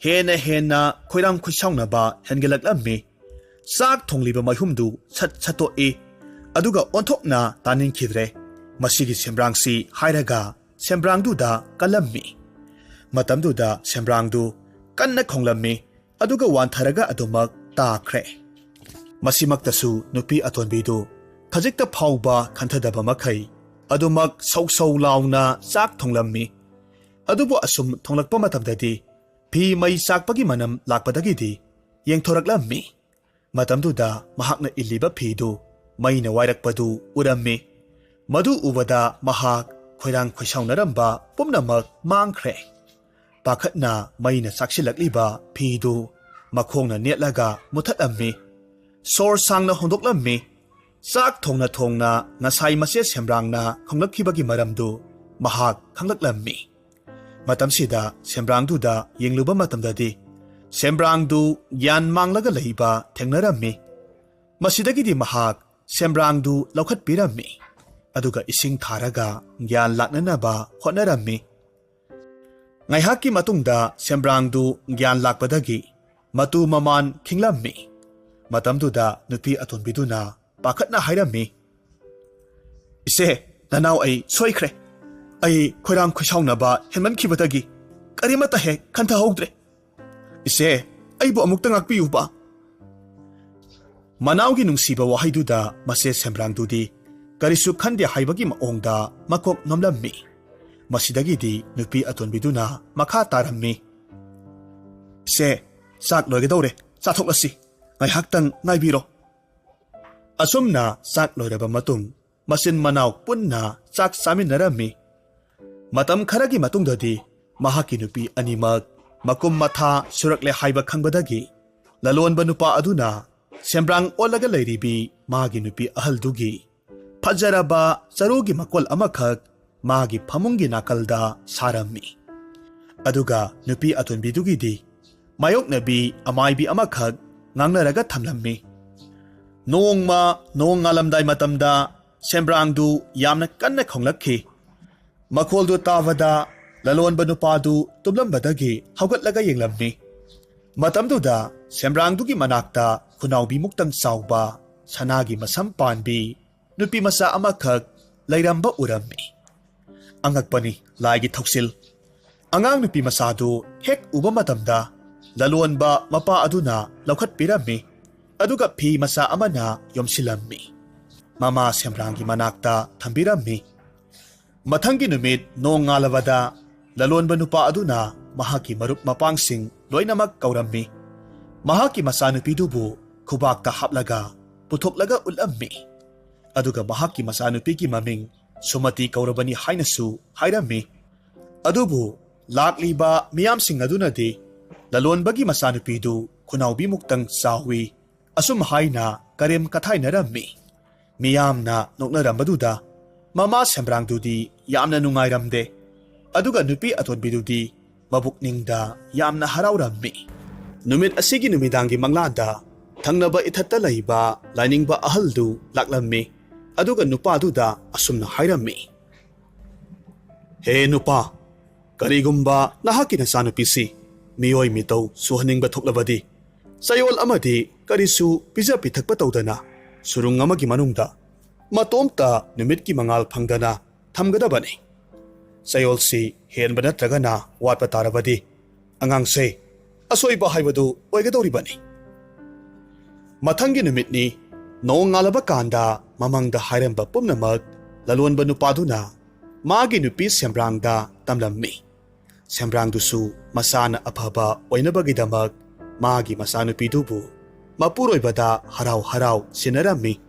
ꯍꯦꯟꯅ ꯍꯦꯟꯅ ꯈꯣꯏꯔꯥꯡ ꯈꯣꯏꯁꯥꯎꯅꯕ ꯍꯦꯟꯒꯠꯂꯛꯂꯝꯃꯤ꯫ ꯆꯥꯛ ꯊꯣꯡꯂꯤꯕ ꯃꯩꯍꯨꯝꯗꯨ ꯁꯠ ꯁꯠꯇꯣꯛꯏ, ꯑꯗꯨꯒ ꯑꯣꯟꯊꯣꯛꯅ ꯇꯥꯅꯤꯡꯈꯤꯗ꯭ꯔꯦ꯫ ꯃꯁꯤꯒꯤ ꯁꯦꯝꯕ꯭ꯔꯥꯡꯁꯤ ꯍꯥꯏꯔꯒ ꯁꯦꯝꯕ꯭ꯔꯥꯡꯗꯨꯗ ꯀꯜꯂꯝꯃꯤ꯫ ꯃꯇꯝꯗꯨꯗ ꯁꯦꯝꯕ꯭ꯔꯥꯡꯗꯨ ꯀꯟꯅ ꯈꯣꯡꯂꯝꯃꯤ, ꯑꯗꯨꯒ ꯋꯥꯟꯊꯔꯒ ꯑꯗꯨꯃꯛ ꯇꯥꯈ꯭ꯔꯦ꯫ ꯃꯁꯤꯃꯛꯇꯁꯨ ꯅꯨꯄꯤ ꯑꯇꯣꯟꯕꯤꯗꯨ ꯈꯖꯤꯛꯇ ꯐꯥꯎꯕ ꯈꯟꯊꯗꯕ ꯃꯈꯩ ꯑꯗꯨꯃꯛ ꯁꯧ ꯁꯧ ꯂꯥꯎꯅ ꯆꯥꯛ ꯊꯣꯡꯂꯝꯃꯤ꯫ ꯑꯗꯨꯕꯨ ꯑꯁꯨꯝ ꯊꯣꯡꯂꯛꯄ ꯃꯇꯝꯗꯗꯤ ꯐꯤ ꯃꯩ ꯆꯥꯛꯄꯒꯤ ꯃꯅꯝ ꯂꯥꯛꯄꯗꯒꯤꯗꯤ ꯌꯦꯡꯊꯣꯔꯛꯂꯝꯃꯤ꯫ ꯃꯇꯝꯗꯨꯗ ꯃꯍꯥꯛꯅ ꯏꯜꯂꯤꯕ ꯐꯤꯗꯨ ꯃꯩꯅ ꯋꯥꯏꯔꯛꯄꯗꯨ ꯎꯔꯝꯃꯤ꯫ ꯃꯗꯨ ꯎꯕꯗ ꯃꯍꯥꯛ ꯈꯣꯏꯔꯥꯡ ꯈꯣꯏꯁꯥꯎꯅꯔꯝꯕ ꯄꯨꯝꯅꯃꯛ ꯃꯥꯡꯈ꯭ꯔꯦ꯫ ꯄꯥꯈꯠꯅ ꯃꯩꯅ ꯆꯥꯛꯁꯤꯜꯂꯛꯂꯤꯕ ꯐꯤꯗꯨ ꯃꯈꯣꯡꯅ ꯅꯦꯠꯂꯒ ꯃꯨꯊꯠꯂꯝꯃꯤ꯫ ꯁꯣꯔ ꯁꯥꯡꯅ ꯍꯣꯟꯗꯣꯛꯂꯝꯃꯤ꯫ ꯆꯥꯛ ꯊꯣꯡꯅ ꯊꯣꯡꯅ ꯉꯁꯥꯏ ꯃꯆꯦ ꯁꯦꯝꯕ꯭ꯔꯥꯡꯅ ꯈꯣꯡꯂꯛꯈꯤꯕꯒꯤ ꯃꯔꯝꯗꯨ ꯃꯍꯥꯛ ꯈꯪꯂꯛꯂꯝꯃꯤ꯫ ꯃꯇꯝꯁꯤꯗ ꯁꯦꯝꯕ꯭ꯔꯥꯡꯗꯨꯗ ꯌꯦꯡꯂꯨꯕ ꯃꯇꯝꯗꯗꯤ ꯁꯦꯝꯕ꯭ꯔꯥꯡꯗꯨ ꯒ꯭ꯌꯥꯟ ꯃꯥꯡꯂꯒ ꯂꯩꯕ ꯊꯦꯡꯅꯔꯝꯃꯤ꯫ ꯃꯁꯤꯗꯒꯤꯗꯤ ꯃꯍꯥꯛ ꯁꯦꯝꯕ꯭ꯔꯥꯡꯗꯨ ꯂꯧꯈꯠꯄꯤꯔꯝꯃꯤ, ꯑꯗꯨꯒ ꯏꯁꯤꯡ ꯊꯥꯔꯒ ꯒ꯭ꯌꯥꯟ ꯂꯥꯛꯅꯅꯕ ꯍꯣꯠꯅꯔꯝꯃꯤ꯫ ꯉꯥꯏꯍꯥꯛꯀꯤ ꯃꯇꯨꯡꯗ ꯁꯦꯝꯕ꯭ꯔꯥꯡꯗꯨ ꯒ꯭ꯌꯥꯟ ꯂꯥꯛꯄꯗꯒꯤ ꯃꯇꯨ ꯃꯃꯥꯟ ꯈꯤꯡꯂꯝꯃꯤ꯫ ꯃꯇꯝꯗꯨꯗ ꯅꯨꯄꯤ ꯑꯇꯣꯟꯕꯤꯗꯨꯅ ꯄꯥꯈꯠꯅ ꯍꯥꯏꯔꯝꯃꯤ, "ꯏꯆꯦ, ꯅꯅꯥꯎ ꯑꯩ ꯁꯣꯏꯈ꯭ꯔꯦ꯫ ꯑꯩ ꯈꯣꯏꯔꯥꯡ ꯈꯣꯏꯁꯥꯎꯅꯕ ꯍꯦꯟꯃꯟꯈꯤꯕꯗꯒꯤ ꯀꯔꯤꯃꯠꯇ ꯍꯦꯛ ꯈꯟꯊꯍꯧꯗ꯭ꯔꯦ꯫ ꯏꯆꯦ, ꯑꯩꯕꯨ ꯑꯃꯨꯛꯇ ꯉꯥꯛꯄꯤꯌꯨꯕ꯫" ꯃꯅꯥꯎꯒꯤ ꯅꯨꯡꯁꯤꯕ ꯋꯥꯍꯩꯗꯨꯗ ꯃꯆꯦ ꯁꯦꯝꯕ꯭ꯔꯥꯡꯗꯨꯗꯤ ꯀꯔꯤꯁꯨ ꯈꯟꯗꯦ ꯍꯥꯏꯕꯒꯤ ꯃꯑꯣꯡꯗ ꯃꯀꯣꯛ ꯅꯣꯝꯂꯝꯃꯤ꯫ ꯃꯁꯤꯗꯒꯤꯗꯤ ꯅꯨꯄꯤ ꯑꯇꯣꯟꯕꯤꯗꯨꯅ ꯃꯈꯥ ꯇꯥꯔꯝꯃꯤ, "ꯁꯦ, ꯆꯥꯛ ꯂꯣꯏꯒꯗꯧꯔꯦ, ꯆꯥꯊꯣꯛꯂꯁꯤ꯫ ꯉꯥꯏꯍꯥꯛꯇꯪ ꯉꯥꯏꯕꯤꯔꯣ꯫" ꯑꯁꯨꯝꯅ ꯆꯥꯛ ꯂꯣꯏꯔꯕ ꯃꯇꯨꯡ, ꯃꯆꯤꯟ ꯃꯅꯥꯎ ꯄꯨꯟꯅ ꯆꯥꯛ ꯆꯥꯃꯤꯟꯅꯔꯝꯃꯤ꯫ ꯃꯇꯝ ꯈꯔꯒꯤ ꯃꯇꯨꯡꯗꯗꯤ ꯃꯍꯥꯛꯀꯤ ꯅꯨꯄꯤ ꯑꯅꯤꯃꯛ ꯃꯀꯨꯝ ꯃꯊꯥ ꯁꯨꯔꯛꯂꯦ ꯍꯥꯏꯕ ꯈꯪꯕꯗꯒꯤ, ꯂꯂꯣꯟꯕ ꯅꯨꯄꯥ ꯑꯗꯨꯅ ꯁꯦꯝꯕ꯭ꯔꯥꯡ ꯑꯣꯜꯂꯒ ꯂꯩꯔꯤꯕꯤ ꯃꯥꯒꯤ ꯅꯨꯄꯤ ꯑꯍꯜꯗꯨꯒꯤ ꯐꯖꯔꯕ ꯆꯔꯨꯒꯤ ꯃꯀꯣꯜ ꯑꯃꯈꯛ ꯃꯥꯒꯤ ꯐꯃꯨꯡꯒꯤ ꯅꯥꯀꯜꯗ ꯁꯥꯔꯝꯃꯤ꯫ ꯑꯗꯨꯒ ꯅꯨꯄꯤ ꯑꯇꯣꯟꯕꯤꯗꯨꯒꯤꯗꯤ ꯃꯥꯌꯣꯛꯅꯕꯤ ꯑꯃꯥꯏꯕꯤ ꯑꯃꯈꯛ ꯉꯥꯡꯅꯔꯒ ꯊꯝꯂꯝꯃꯤ꯫ ꯅꯣꯡꯃ ꯅꯣꯡ ꯉꯥꯜꯂꯝꯗꯥꯏ ꯃꯇꯝꯗ ꯁꯦꯝꯕ꯭ꯔꯥꯡꯗꯨ ꯌꯥꯝꯅ ꯀꯟꯅ ꯈꯣꯡꯂꯛꯈꯤ꯫ ꯃꯈꯣꯜꯗꯨ ꯇꯥꯕꯗ ꯂꯂꯣꯟꯕ ꯅꯨꯄꯥꯗꯨ ꯇꯨꯝꯂꯝꯕꯗꯒꯤ ꯍꯧꯒꯠꯂꯒ ꯌꯦꯡꯂꯝꯃꯤ꯫ ꯃꯇꯝꯗꯨꯗ ꯁꯦꯝꯕ꯭ꯔꯥꯡꯗꯨꯒꯤ ꯃꯅꯥꯛꯇ ꯈꯨꯅꯥꯎꯕꯤꯃꯨꯛꯇꯪ ꯆꯥꯎꯕ ꯁꯅꯥꯒꯤ ꯃꯁꯝ ꯄꯥꯟꯕꯤ ꯅꯨꯄꯤ ꯃꯆꯥ ꯑꯃꯈꯛ ꯂꯩꯔꯝꯕ ꯎꯔꯝꯃꯤ꯫ ꯑꯉꯛꯄꯅꯤ ꯂꯥꯏꯒꯤ ꯊꯧꯁꯤꯜ꯫ ꯑꯉꯥꯡ ꯅꯨꯄꯤ ꯃꯆꯥꯗꯨ ꯍꯦꯛ ꯎꯕ ꯃꯇꯝꯗ ꯂꯂꯣꯟꯕ ꯃꯄꯥ ꯑꯗꯨꯅ ꯂꯧꯈꯠꯄꯤꯔꯝꯃꯤ, ꯑꯗꯨꯒ ꯐꯤ ꯃꯆꯥ ꯑꯃꯅ ꯌꯣꯝꯁꯤꯜꯂꯝꯃꯤ꯫ ꯃꯃꯥ ꯁꯦꯝꯕ꯭ꯔꯥꯡꯒꯤ ꯃꯅꯥꯛꯇ ꯊꯝꯕꯤꯔꯝꯃꯤ꯫ ꯃꯊꯪꯒꯤ ꯅꯨꯃꯤꯠ ꯅꯣꯡ ꯉꯥꯜꯂꯕꯗ ꯂꯂꯣꯟꯕ ꯅꯨꯄꯥ ꯑꯗꯨꯅ ꯃꯍꯥꯛꯀꯤ ꯃꯔꯨꯞ ꯃꯄꯥꯡꯁꯤꯡ ꯂꯣꯏꯅꯃꯛ ꯀꯧꯔꯝꯃꯤ꯫ ꯃꯍꯥꯛꯀꯤ ꯃꯆꯥꯅꯨꯄꯤꯗꯨꯕꯨ ꯈꯨꯕꯥꯛꯇ ꯍꯥꯞꯂꯒ ꯄꯨꯊꯣꯛꯂꯒ ꯎꯠꯂꯝꯃꯤ꯫ ꯑꯗꯨꯒ ꯃꯍꯥꯛꯀꯤ ꯃꯆꯥꯅꯨꯄꯤꯒꯤ ꯃꯃꯤꯡ ꯁꯨꯃꯇꯤ ꯀꯧꯔꯕꯅꯤ ꯍꯥꯏꯅꯁꯨ ꯍꯥꯏꯔꯝꯃꯤ꯫ ꯑꯗꯨꯕꯨ ꯂꯥꯛꯂꯤꯕ ꯃꯤꯌꯥꯝꯁꯤꯡ ꯑꯗꯨꯅꯗꯤ ꯂꯂꯣꯟꯕꯒꯤ ꯃꯆꯥꯅꯨꯄꯤꯗꯨ ꯈꯨꯅꯥꯎꯕꯤꯃꯨꯛꯇꯪ ꯆꯥꯎꯏ, ꯑꯁꯨꯝ ꯍꯥꯏꯅ ꯀꯔꯦꯝ ꯀꯊꯥꯏꯅꯔꯝꯃꯤ꯫ ꯃꯤꯌꯥꯝꯅ ꯅꯣꯛꯅꯔꯝꯕꯗꯨꯗ ꯃꯃꯥ ꯁꯦꯝꯕ꯭ꯔꯥꯡꯗꯨꯗꯤ ꯌꯥꯝꯅ ꯅꯨꯡꯉꯥꯏꯔꯝꯗꯦ꯫ ꯑꯗꯨꯒ ꯅꯨꯄꯤ ꯑꯇꯣꯟꯕꯤꯗꯨꯗꯤ ꯃꯕꯨꯛꯅꯤꯡꯗ ꯌꯥꯝꯅ ꯍꯔꯥꯎꯔꯝꯃꯤ꯫ ꯅꯨꯃꯤꯠ ꯑꯁꯤꯒꯤ ꯅꯨꯃꯤꯗꯥꯡꯒꯤ ꯃꯪꯂꯥꯟꯗ ꯊꯪꯅꯕ ꯏꯊꯠꯇ ꯂꯩꯕ ꯂꯥꯏꯅꯤꯡꯕ ꯑꯍꯜꯗꯨ ꯂꯥꯛꯂꯝꯃꯤ꯫ ꯑꯗꯨꯒ ꯅꯨꯄꯥꯗꯨꯗ ꯑꯁꯨꯝꯅ ꯍꯥꯏꯔꯝꯃꯤ, "ꯍꯦ ꯅꯨꯄꯥ, ꯀꯔꯤꯒꯨꯝꯕ ꯅꯍꯥꯛꯀꯤ ꯅꯆꯥꯅꯨꯄꯤꯁꯤ ꯃꯤꯑꯣꯏ ꯃꯤꯇꯧ ꯁꯨꯍꯟꯅꯤꯡꯕ ꯊꯣꯛꯂꯕꯗꯤ, ꯆꯌꯣꯜ ꯑꯃꯗꯤ ꯀꯔꯤꯁꯨ ꯄꯤꯖ ꯄꯤꯊꯛꯄ ꯇꯧꯗꯅ ꯁꯨꯔꯨꯡ ꯑꯃꯒꯤ ꯃꯅꯨꯡꯗ ꯃꯇꯣꯝꯇ ꯅꯨꯃꯤꯠꯀꯤ ꯃꯉꯥꯜ ꯐꯪꯗꯅ ꯊꯝꯒꯗꯕꯅꯤ꯫ ꯆꯌꯣꯜꯁꯤ ꯍꯦꯟꯕ ꯅꯠꯇ꯭ꯔꯒꯅ ꯋꯥꯠꯄ ꯇꯥꯔꯕꯗꯤ ꯑꯉꯥꯡꯁꯦ ꯑꯁꯣꯏꯕ ꯍꯥꯏꯕꯗꯨ ꯑꯣꯏꯒꯗꯧꯔꯤꯕꯅꯤ꯫" ꯃꯊꯪꯒꯤ ꯅꯨꯃꯤꯠꯅꯤ꯫ ꯅꯣꯡ ꯉꯥꯜꯂꯕ ꯀꯥꯟꯗ ꯃꯃꯥꯡꯗ ꯍꯥꯏꯔꯝꯕ ꯄꯨꯝꯅꯃꯛ ꯂꯂꯣꯟꯕ ꯅꯨꯄꯥꯗꯨꯅ ꯃꯥꯒꯤ ꯅꯨꯄꯤ ꯁꯦꯝꯕ꯭ꯔꯥꯡꯗ ꯇꯝꯂꯝꯃꯤ꯫ ꯁꯦꯝꯕ꯭ꯔꯥꯡꯗꯨꯁꯨ ꯃꯁꯥꯅ ꯑꯐꯕ ꯑꯣꯏꯅꯕꯒꯤꯗꯃꯛ ꯃꯥꯒꯤ ꯃꯆꯥꯅꯨꯄꯤꯗꯨꯕꯨ ꯃꯄꯨꯔꯣꯏꯕꯗ ꯍꯔꯥꯎ ꯍꯔꯥꯎ ꯁꯤꯟꯅꯔꯝꯃꯤ꯫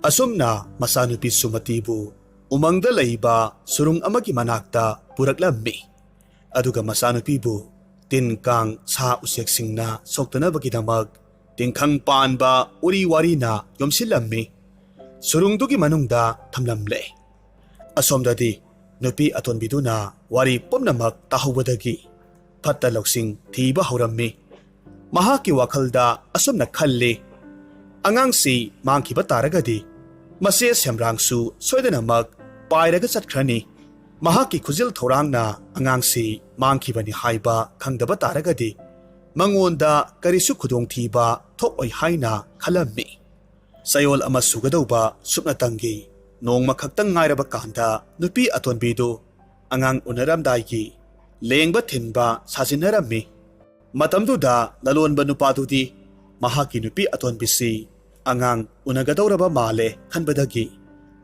ꯑꯁꯨꯝꯅ ꯃꯆꯥꯅꯨꯄꯤ ꯁꯨꯃꯇꯤꯕꯨ ꯎꯃꯪꯗ ꯂꯩꯕ ꯁꯨꯔꯨꯡ ꯑꯃꯒꯤ ꯃꯅꯥꯛꯇ ꯄꯨꯔꯛꯂꯝꯃꯤ꯫ ꯑꯗꯨꯒ ꯃꯆꯥꯅꯨꯄꯤꯕꯨ ꯇꯤꯟ ꯀꯥꯡ ꯁꯥ ꯎꯆꯦꯛꯁꯤꯡꯅ ꯁꯣꯛꯇꯅꯕꯒꯤꯗꯃꯛ ꯇꯤꯡꯈꯪ ꯄꯥꯟꯕ ꯎꯔꯤ ꯋꯥꯔꯤꯅ ꯌꯣꯝꯁꯤꯜꯂꯝꯃꯤ꯫ ꯁꯨꯔꯨꯡꯗꯨꯒꯤ ꯃꯅꯨꯡꯗ ꯊꯝꯂꯝꯂꯦ꯫ ꯑꯁꯣꯝꯗꯗꯤ ꯅꯨꯄꯤ ꯑꯇꯣꯟꯕꯤꯗꯨꯅ ꯋꯥꯔꯤ ꯄꯨꯝꯅꯃꯛ ꯇꯥꯍꯧꯕꯗꯒꯤ ꯐꯠꯇ ꯂꯧꯁꯤꯡ ꯊꯤꯕ ꯍꯧꯔꯝꯃꯤ꯫ ꯃꯍꯥꯛꯀꯤ ꯋꯥꯈꯜꯗ ꯑꯁꯨꯝꯅ ꯈꯜꯂꯤ, "ꯑꯉꯥꯡꯁꯤ ꯃꯥꯡꯈꯤꯕ ꯇꯥꯔꯒꯗꯤ ꯃꯆꯦ ꯁꯦꯝꯔꯥꯡꯁꯨ ꯁꯣꯏꯗꯅꯃꯛ ꯄꯥꯏꯔꯒ ꯆꯠꯈ꯭ꯔꯅꯤ꯫ ꯃꯍꯥꯛꯀꯤ ꯈꯨꯖꯤꯜ ꯊꯧꯔꯥꯡꯅ ꯑꯉꯥꯡꯁꯤ ꯃꯥꯡꯈꯤꯕꯅꯤ ꯍꯥꯏꯕ ꯈꯪꯗꯕ ꯇꯥꯔꯒꯗꯤ ꯃꯉꯣꯟꯗ ꯀꯔꯤꯁꯨ ꯈꯨꯗꯣꯡꯊꯤꯕ ꯊꯣꯛꯂꯣꯏ" ꯍꯥꯏꯅ ꯈꯜꯂꯝꯃꯤ꯫ ꯆꯌꯣꯜ ꯑꯃ ꯁꯨꯒꯗꯧꯕ ꯁꯨꯞꯅꯇꯪꯒꯤ ꯅꯣꯡꯃ ꯈꯛꯇꯪ ꯉꯥꯏꯔꯕ ꯀꯥꯟꯗ ꯅꯨꯄꯤ ꯑꯇꯣꯟꯕꯤꯗꯨ ꯑꯉꯥꯡ ꯎꯅꯔꯝꯗꯥꯏꯒꯤ ꯂꯦꯡꯕ ꯊꯤꯟꯕ ꯁꯥꯖꯤꯟꯅꯔꯝꯃꯤ꯫ ꯃꯇꯝꯗꯨꯗ ꯂꯂꯣꯟꯕ ꯅꯨꯄꯥꯗꯨꯗꯤ ꯃꯍꯥꯛꯀꯤ ꯅꯨꯄꯤ ꯑꯇꯣꯟꯕꯤꯁꯤ ꯑꯉꯥꯡ ꯎꯅꯒꯗꯧꯔꯕ ꯃꯥꯜꯂꯦ ꯈꯟꯕꯗꯒꯤ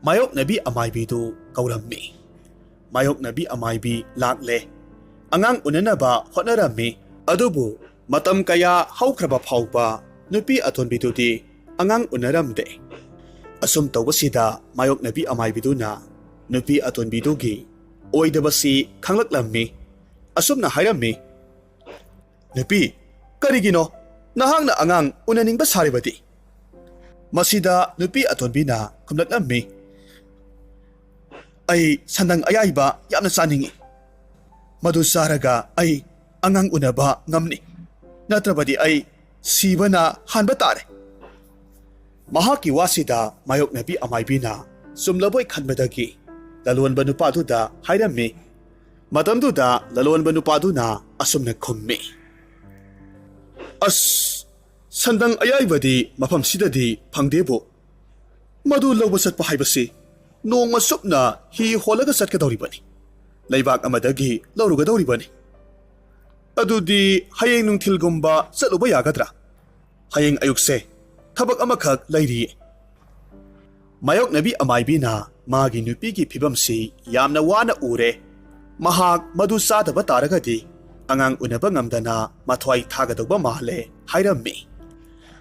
ꯃꯥꯌꯣꯛꯅꯕꯤ ꯑꯃꯥꯏꯕꯤꯗꯨ ꯀꯧꯔꯝꯃꯤ꯫ ꯃꯥꯌꯣꯛꯅꯕꯤ ꯑꯃꯥꯏꯕꯤ ꯂꯥꯛꯂꯦ꯫ ꯑꯉꯥꯡ ꯎꯅꯅꯕ ꯍꯣꯠꯅꯔꯝꯃꯤ꯫ ꯑꯗꯨꯕꯨ ꯃꯇꯝ ꯀꯌꯥ ꯍꯧꯈ꯭ꯔꯕ ꯐꯥꯎꯕ ꯅꯨꯄꯤ ꯑꯇꯣꯟꯕꯤꯗꯨꯗꯤ ꯑꯉꯥꯡ ꯎꯅꯔꯝꯗꯦ꯫ ꯑꯁꯨꯝ ꯇꯧꯕꯁꯤꯗ ꯃꯥꯌꯣꯛꯅꯕꯤ ꯑꯃꯥꯏꯕꯤꯗꯨꯅ ꯅꯨꯄꯤ ꯑꯇꯣꯟꯕꯤꯗꯨꯒꯤ ꯑꯣꯏꯗꯕꯁꯤ ꯈꯪꯂꯛꯂꯝꯃꯤ꯫ ꯑꯁꯨꯝꯅ ꯍꯥꯏꯔꯝꯃꯤ, "ꯅꯨꯄꯤ, ꯀꯔꯤꯒꯤꯅꯣ ꯅꯍꯥꯛꯅ ꯑꯉꯥꯡ ꯎꯅꯅꯤꯡꯕ ꯁꯥꯔꯤꯕꯗꯤ?" ꯃꯁꯤꯗ ꯅꯨꯄꯤ ꯑꯇꯣꯟꯕꯤꯅ ꯈꯨꯝꯂꯛꯂꯝꯃꯤ, "ꯑꯩ ꯁꯟꯗꯪ ꯑꯌꯥꯏꯕ ꯌꯥꯝꯅ ꯆꯥꯅꯤꯡꯏ꯫ ꯃꯗꯨ ꯆꯥꯔꯒ ꯑꯩ ꯑꯉꯥꯡ ꯎꯅꯕ ꯉꯝꯅꯤ꯫ ꯅꯠꯇ꯭ꯔꯕꯗꯤ ꯑꯩ ꯁꯤꯕꯅ ꯍꯥꯟꯕ ꯇꯥꯔꯦ꯫" ꯃꯍꯥꯛꯀꯤ ꯋꯥꯁꯤꯗ ꯃꯥꯌꯣꯛꯅꯕꯤ ꯑꯃꯥꯏꯕꯤꯅ ꯆꯨꯝꯂꯕꯣꯏ ꯈꯟꯕꯗꯒꯤ ꯂꯂꯣꯟꯕ ꯅꯨꯄꯥꯗꯨꯗ ꯍꯥꯏꯔꯝꯃꯤ꯫ ꯃꯇꯝꯗꯨꯗ ꯂꯂꯣꯟꯕ ꯅꯨꯄꯥꯗꯨꯅ ꯑꯁꯨꯝꯅ ꯈꯨꯝꯃꯤ, "ꯑꯁ, ꯁꯟꯗꯪ ꯑꯌꯥꯏꯕꯗꯤ ꯃꯐꯝꯁꯤꯗꯗꯤ ꯐꯪꯗꯦꯕꯨ꯫ ꯃꯗꯨ ꯂꯧꯕ ꯆꯠꯄ ꯍꯥꯏꯕꯁꯤ ꯅꯣꯡꯃ ꯆꯨꯞꯅ ꯍꯤ ꯍꯣꯜꯂꯒ ꯆꯠꯀꯗꯧꯔꯤꯕꯅꯤ꯫ ꯂꯩꯕꯥꯛ ꯑꯃꯗꯒꯤ ꯂꯧꯔꯨꯒꯗꯧꯔꯤꯕꯅꯤ꯫ ꯑꯗꯨꯗꯤ ꯍꯌꯦꯡ ꯅꯨꯡꯊꯤꯜꯒꯨꯝꯕ ꯆꯠꯂꯨꯕ ꯌꯥꯒꯗ꯭ꯔꯥ? ꯍꯌꯦꯡ ꯑꯌꯨꯛꯁꯦ ꯊꯕꯛ ꯑꯃꯈꯛ ꯂꯩꯔꯤꯌꯦ꯫" ꯃꯥꯌꯣꯛꯅꯕꯤ ꯑꯃꯥꯏꯕꯤꯅ ꯃꯥꯒꯤ ꯅꯨꯄꯤꯒꯤ ꯐꯤꯕꯝꯁꯤ ꯌꯥꯝꯅ ꯋꯥꯅ ꯎꯔꯦ꯫ ꯃꯍꯥꯛ ꯃꯗꯨ ꯆꯥꯗꯕ ꯇꯥꯔꯒꯗꯤ ꯑꯉꯥꯡ ꯎꯅꯕ ꯉꯝꯗꯅ ꯃꯊ꯭ꯋꯥꯏ ꯊꯥꯒꯗꯧꯕ ꯃꯥꯜꯂꯦ" ꯍꯥꯏꯔꯝꯃꯤ꯫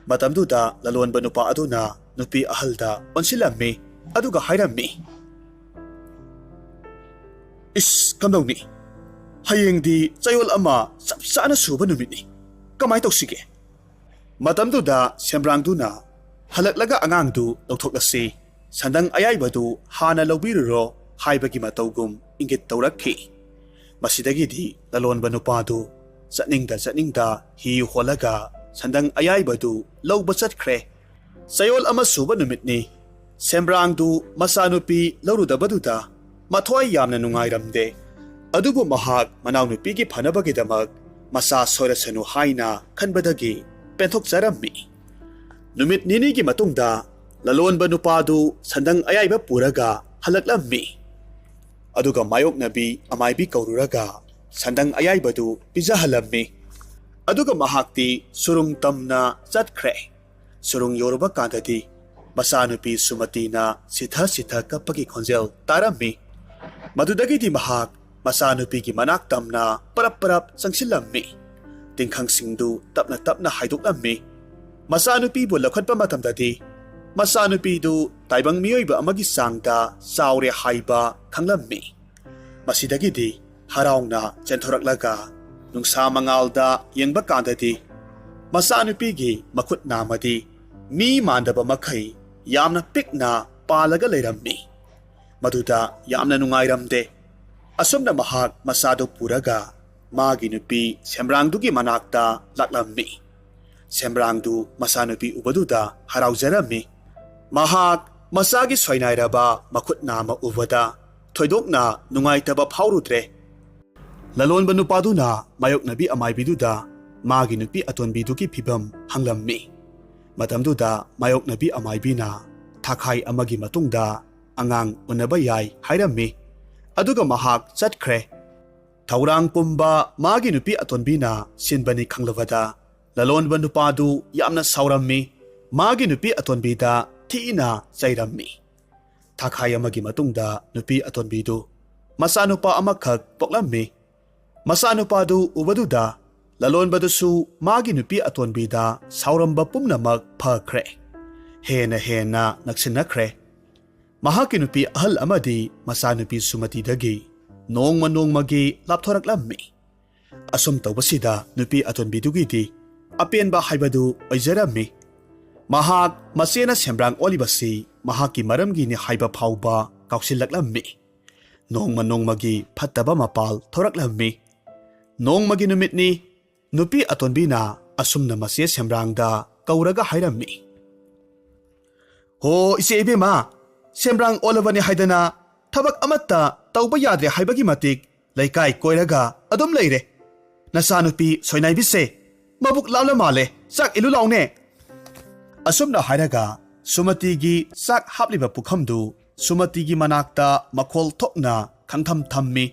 ꯃꯇꯝꯗꯨꯗ ꯂꯂꯣꯟꯕ ꯅꯨꯄꯥ ꯑꯗꯨꯅ ꯅꯨꯄꯤ ꯑꯍꯜꯗ ꯑꯣꯟꯁꯤꯜꯂꯝꯃꯤ, ꯑꯗꯨꯒ ꯍꯥꯏꯔꯝꯃꯤ, "ꯏꯁ, ꯀꯝꯗꯧꯅꯤ? ꯍꯌꯦꯡꯗꯤ ꯆꯌꯣꯜ ꯑꯃ ꯆꯞ ꯆꯥꯅ ꯁꯨꯕ ꯅꯨꯃꯤꯠꯅꯤ꯫ ꯀꯃꯥꯏ ꯇꯧꯁꯤꯒꯦ?" ꯃꯇꯝꯗꯨꯗ ꯁꯦꯝꯕ꯭ꯔꯥꯡꯗꯨꯅ ꯍꯜꯂꯛꯂꯒ ꯑꯉꯥꯡꯗꯨ ꯂꯧꯊꯣꯛꯂꯁꯤ, ꯁꯟꯗꯪ ꯑꯌꯥꯏꯕꯗꯨ ꯍꯥꯟꯅ ꯂꯧꯕꯤꯔꯨꯔꯣ ꯍꯥꯏꯕꯒꯤ ꯃꯇꯧꯒꯨꯝ ꯏꯪꯒꯤꯠ ꯇꯧꯔꯛꯈꯤ꯫ ꯃꯁꯤꯗꯒꯤꯗꯤ ꯂꯂꯣꯟꯕ ꯅꯨꯄꯥꯗꯨ ꯆꯠꯅꯤꯡꯗ ꯆꯠꯅꯤꯡꯗ ꯍꯤ ꯍꯣꯜꯂꯒ ꯁꯟꯗꯪ ꯑꯌꯥꯏꯕꯗꯨ ꯂꯧꯕ ꯆꯠꯈ꯭ꯔꯦ꯫ ꯆꯌꯣꯜ ꯑꯃ ꯁꯨꯕ ꯅꯨꯃꯤꯠꯅꯤ꯫ ꯁꯦꯝꯕ꯭ꯔꯥꯡꯗꯨ ꯃꯆꯥꯅꯨꯄꯤ ꯂꯧꯔꯨꯗꯕꯗꯨꯗ ꯃꯊ꯭ꯋꯥꯏ ꯌꯥꯝꯅ ꯅꯨꯡꯉꯥꯏꯔꯝꯗꯦ꯫ ꯑꯗꯨꯕꯨ ꯃꯍꯥꯛ ꯃꯅꯥꯎꯅꯨꯄꯤꯒꯤ ꯐꯅꯕꯒꯤꯗꯃꯛ ꯃꯆꯥ ꯁꯣꯏꯔꯁꯅꯨ ꯍꯥꯏꯅ ꯈꯟꯕꯗꯒꯤ ꯄꯦꯟꯊꯣꯛꯆꯔꯝꯃꯤ꯫ ꯅꯨꯃꯤꯠ ꯅꯤꯅꯤꯒꯤ ꯃꯇꯨꯡꯗ ꯂꯂꯣꯟꯕ ꯅꯨꯄꯥꯗꯨ ꯁꯟꯗꯪ ꯑꯌꯥꯏꯕ ꯄꯨꯔꯒ ꯍꯜꯂꯛꯂꯝꯃꯤ꯫ ꯑꯗꯨꯒ ꯃꯥꯌꯣꯛꯅꯕꯤ ꯑꯃꯥꯏꯕꯤ ꯀꯧꯔꯨꯔꯒ ꯁꯟꯗꯪ ꯑꯌꯥꯏꯕꯗꯨ ꯄꯤꯖꯍꯜꯂꯝꯃꯤ꯫ ꯑꯗꯨꯒ ꯃꯍꯥꯛꯇꯤ ꯁꯨꯔꯨꯡ ꯇꯝꯅ ꯆꯠꯈ꯭ꯔꯦ꯫ ꯁꯨꯔꯨꯡ ꯌꯧꯔꯨꯕ ꯀꯥꯟꯗꯗꯤ ꯃꯆꯥꯅꯨꯄꯤ ꯁꯨꯃꯇꯤꯅ ꯁꯤꯊ ꯁꯤꯊ ꯀꯞꯄꯒꯤ ꯈꯣꯟꯖꯦꯜ ꯇꯥꯔꯝꯃꯤ꯫ ꯃꯗꯨꯗꯒꯤꯗꯤ ꯃꯍꯥꯛ ꯃꯆꯥꯅꯨꯄꯤꯒꯤ ꯃꯅꯥꯛ ꯇꯝꯅ ꯄꯔꯞ ꯄꯔꯞ ꯆꯪꯁꯤꯜꯂꯝꯃꯤ꯫ ꯇꯤꯡꯈꯪꯁꯤꯡꯗꯨ ꯇꯞꯅ ꯇꯞꯅ ꯍꯥꯏꯗꯣꯛꯂꯝꯃꯤ꯫ ꯃꯆꯥꯅꯨꯄꯤꯕꯨ ꯂꯧꯈꯠꯄ ꯃꯇꯝꯗꯗꯤ ꯃꯆꯥꯅꯨꯄꯤꯗꯨ ꯇꯥꯏꯕꯪ ꯃꯤꯑꯣꯏꯕ ꯑꯃꯒꯤ ꯆꯥꯡꯗ ꯆꯥꯎꯔꯦ ꯍꯥꯏꯕ ꯈꯪꯂꯝꯃꯤ꯫ ꯃꯁꯤꯗꯒꯤꯗꯤ ꯍꯔꯥꯎꯅ ꯆꯦꯟꯊꯣꯔꯛꯂꯒ ꯅꯨꯡꯁꯥ ꯃꯉꯥꯜꯗ ꯌꯦꯡꯕ ꯀꯥꯟꯗꯗꯤ ꯃꯆꯥꯅꯨꯄꯤꯒꯤ ꯃꯈꯨꯠ ꯅꯥꯝꯃꯗꯤ ꯃꯤ ꯃꯥꯟꯗꯕ ꯃꯈꯩ ꯌꯥꯝꯅ ꯄꯤꯛꯅ ꯄꯥꯜꯂꯒ ꯂꯩꯔꯝꯃꯤ꯫ ꯃꯗꯨꯗ ꯌꯥꯝꯅ ꯅꯨꯡꯉꯥꯏꯔꯝꯗꯦ꯫ ꯑꯁꯨꯝꯅ ꯃꯍꯥꯛ ꯃꯆꯥꯗꯨ ꯄꯨꯔꯒ ꯃꯥꯒꯤ ꯅꯨꯄꯤ ꯁꯦꯝꯕ꯭ꯔꯥꯡꯗꯨꯒꯤ ꯃꯅꯥꯛꯇ ꯂꯥꯛꯂꯝꯃꯤ꯫ ꯁꯦꯝꯕ꯭ꯔꯥꯡꯗꯨ ꯃꯆꯥꯅꯨꯄꯤ ꯎꯕꯗꯨꯗ ꯍꯔꯥꯎꯖꯔꯝꯃꯤ꯫ ꯃꯍꯥꯛ ꯃꯆꯥꯒꯤ ꯁꯣꯏꯅꯥꯏꯔꯕ ꯃꯈꯨꯠ ꯅꯥꯝꯃ ꯎꯕꯗ ꯊꯣꯏꯗꯣꯛꯅ ꯅꯨꯡꯉꯥꯏꯇꯕ ꯐꯥꯎꯔꯨꯗ꯭ꯔꯦ꯫ ꯂꯂꯣꯟꯕ ꯅꯨꯄꯥꯗꯨꯅ ꯃꯥꯌꯣꯛꯅꯕꯤ ꯑꯃꯥꯏꯕꯤꯗꯨꯗ ꯃꯥꯒꯤ ꯅꯨꯄꯤ ꯑꯇꯣꯟꯕꯤꯗꯨꯒꯤ ꯐꯤꯕꯝ ꯍꯪꯂꯝꯃꯤ꯫ ꯃꯇꯝꯗꯨꯗ ꯃꯥꯌꯣꯛꯅꯕꯤ ꯑꯃꯥꯏꯕꯤꯅ ꯊꯥꯈꯥꯏ ꯑꯃꯒꯤ ꯃꯇꯨꯡꯗ ꯑꯉꯥꯡ ꯎꯅꯕ ꯌꯥꯏ ꯍꯥꯏꯔꯝꯃꯤ꯫ ꯑꯗꯨꯒ ꯃꯍꯥꯛ ꯆꯠꯈ꯭ꯔꯦ꯫ ꯊꯧꯔꯥꯡ ꯄꯨꯝꯕ ꯃꯥꯒꯤ ꯅꯨꯄꯤ ꯑꯇꯣꯟꯕꯤꯅ ꯁꯤꯟꯕꯅꯤ ꯈꯪꯂꯕꯗ ꯂꯂꯣꯟꯕ ꯅꯨꯄꯥꯗꯨ ꯌꯥꯝꯅ ꯁꯥꯎꯔꯝꯃꯤ꯫ ꯃꯥꯒꯤ ꯅꯨꯄꯤ ꯑꯇꯣꯟꯕꯤꯗ ꯊꯤꯅ ꯆꯩꯔꯝꯃꯤ꯫ ꯊꯥꯈꯥꯏ ꯑꯃꯒꯤ ꯃꯇꯨꯡꯗ ꯅꯨꯄꯤ ꯑꯇꯣꯟꯕꯤꯗꯨ ꯃꯆꯥꯅꯨꯄꯥ ꯑꯃꯈꯛ ꯄꯣꯛꯂꯝꯃꯤ꯫ ꯃꯆꯥꯅꯨꯄꯥꯗꯨ ꯎꯕꯗꯨꯗ ꯂꯂꯣꯟꯕꯗꯨꯁꯨ ꯃꯥꯒꯤ ꯅꯨꯄꯤ ꯑꯇꯣꯟꯕꯤꯗ ꯁꯥꯎꯔꯝꯕ ꯄꯨꯝꯅꯃꯛ ꯐꯈ꯭ꯔꯦ꯫ ꯍꯦꯟꯅ ꯍꯦꯟꯅ ꯅꯛꯁꯤꯟꯅꯈ꯭ꯔꯦ꯫ ꯃꯍꯥꯛꯀꯤ ꯅꯨꯄꯤ ꯑꯍꯜ ꯑꯃꯗꯤ ꯃꯆꯥꯅꯨꯄꯤ ꯁꯨꯃꯇꯤꯗꯒꯤ ꯅꯣꯡꯃ ꯅꯣꯡꯃꯒꯤ ꯂꯥꯞꯊꯣꯔꯛꯂꯝꯃꯤ꯫ ꯑꯁꯨꯝ ꯇꯧꯕꯁꯤꯗ ꯅꯨꯄꯤ ꯑꯇꯣꯟꯕꯤꯗꯨꯒꯤꯗꯤ ꯑꯄꯦꯟꯕ ꯍꯥꯏꯕꯗꯨ ꯑꯣꯏꯖꯔꯝꯃꯤ꯫ ꯃꯍꯥꯛ ꯃꯆꯦꯅ ꯁꯦꯝꯕ꯭ꯔꯥꯡ ꯑꯣꯜꯂꯤꯕꯁꯤ ꯃꯍꯥꯛꯀꯤ ꯃꯔꯝꯒꯤꯅꯤ ꯍꯥꯏꯕ ꯐꯥꯎꯕ ꯀꯥꯎꯁꯤꯜꯂꯛꯂꯝꯃꯤ꯫ ꯅꯣꯡꯃ ꯅꯣꯡꯃꯒꯤ ꯐꯠꯇꯕ ꯃꯄꯥꯜ ꯊꯣꯔꯛꯂꯝꯃꯤ꯫ ꯅꯣꯡꯃꯒꯤ ꯅꯨꯃꯤꯠꯅꯤ꯫ ꯅꯨꯄꯤ ꯑꯇꯣꯟꯕꯤꯅ ꯑꯁꯨꯝꯅ ꯃꯆꯦ ꯁꯦꯝꯕ꯭ꯔꯥꯡꯗ ꯀꯧꯔꯒ ꯍꯥꯏꯔꯝꯃꯤ, "ꯍꯣ, ꯏꯆꯦ ꯏꯕꯦꯝꯃ, ꯁꯦꯝꯕ꯭ꯔꯥꯡ ꯑꯣꯜꯂꯕꯅꯤ ꯍꯥꯏꯗꯅ ꯊꯕꯛ ꯑꯃꯠꯇ ꯇꯧꯕ ꯌꯥꯗ꯭ꯔꯦ ꯍꯥꯏꯕꯒꯤ ꯃꯇꯤꯛ ꯂꯩꯀꯥꯏ ꯀꯣꯏꯔꯒ ꯑꯗꯨꯝ ꯂꯩꯔꯦ꯫ ꯅꯆꯥꯅꯨꯄꯤ ꯁꯣꯏꯅꯥꯏꯕꯤꯁꯦ ꯃꯕꯨꯛ ꯂꯥꯝꯂ ꯃꯥꯜꯂꯦ, ꯆꯥꯛ ꯏꯜꯂꯨ ꯂꯥꯎꯅꯦ꯫" ꯑꯁꯨꯝꯅ ꯍꯥꯏꯔꯒ ꯁꯨꯃꯇꯤꯒꯤ ꯆꯥꯛ ꯍꯥꯞꯂꯤꯕ ꯄꯨꯈꯝꯗꯨ ꯁꯨꯃꯇꯤꯒꯤ ꯃꯅꯥꯛꯇ ꯃꯈꯣꯜ ꯊꯣꯛꯅ ꯈꯪꯊꯝ ꯊꯝꯃꯤ꯫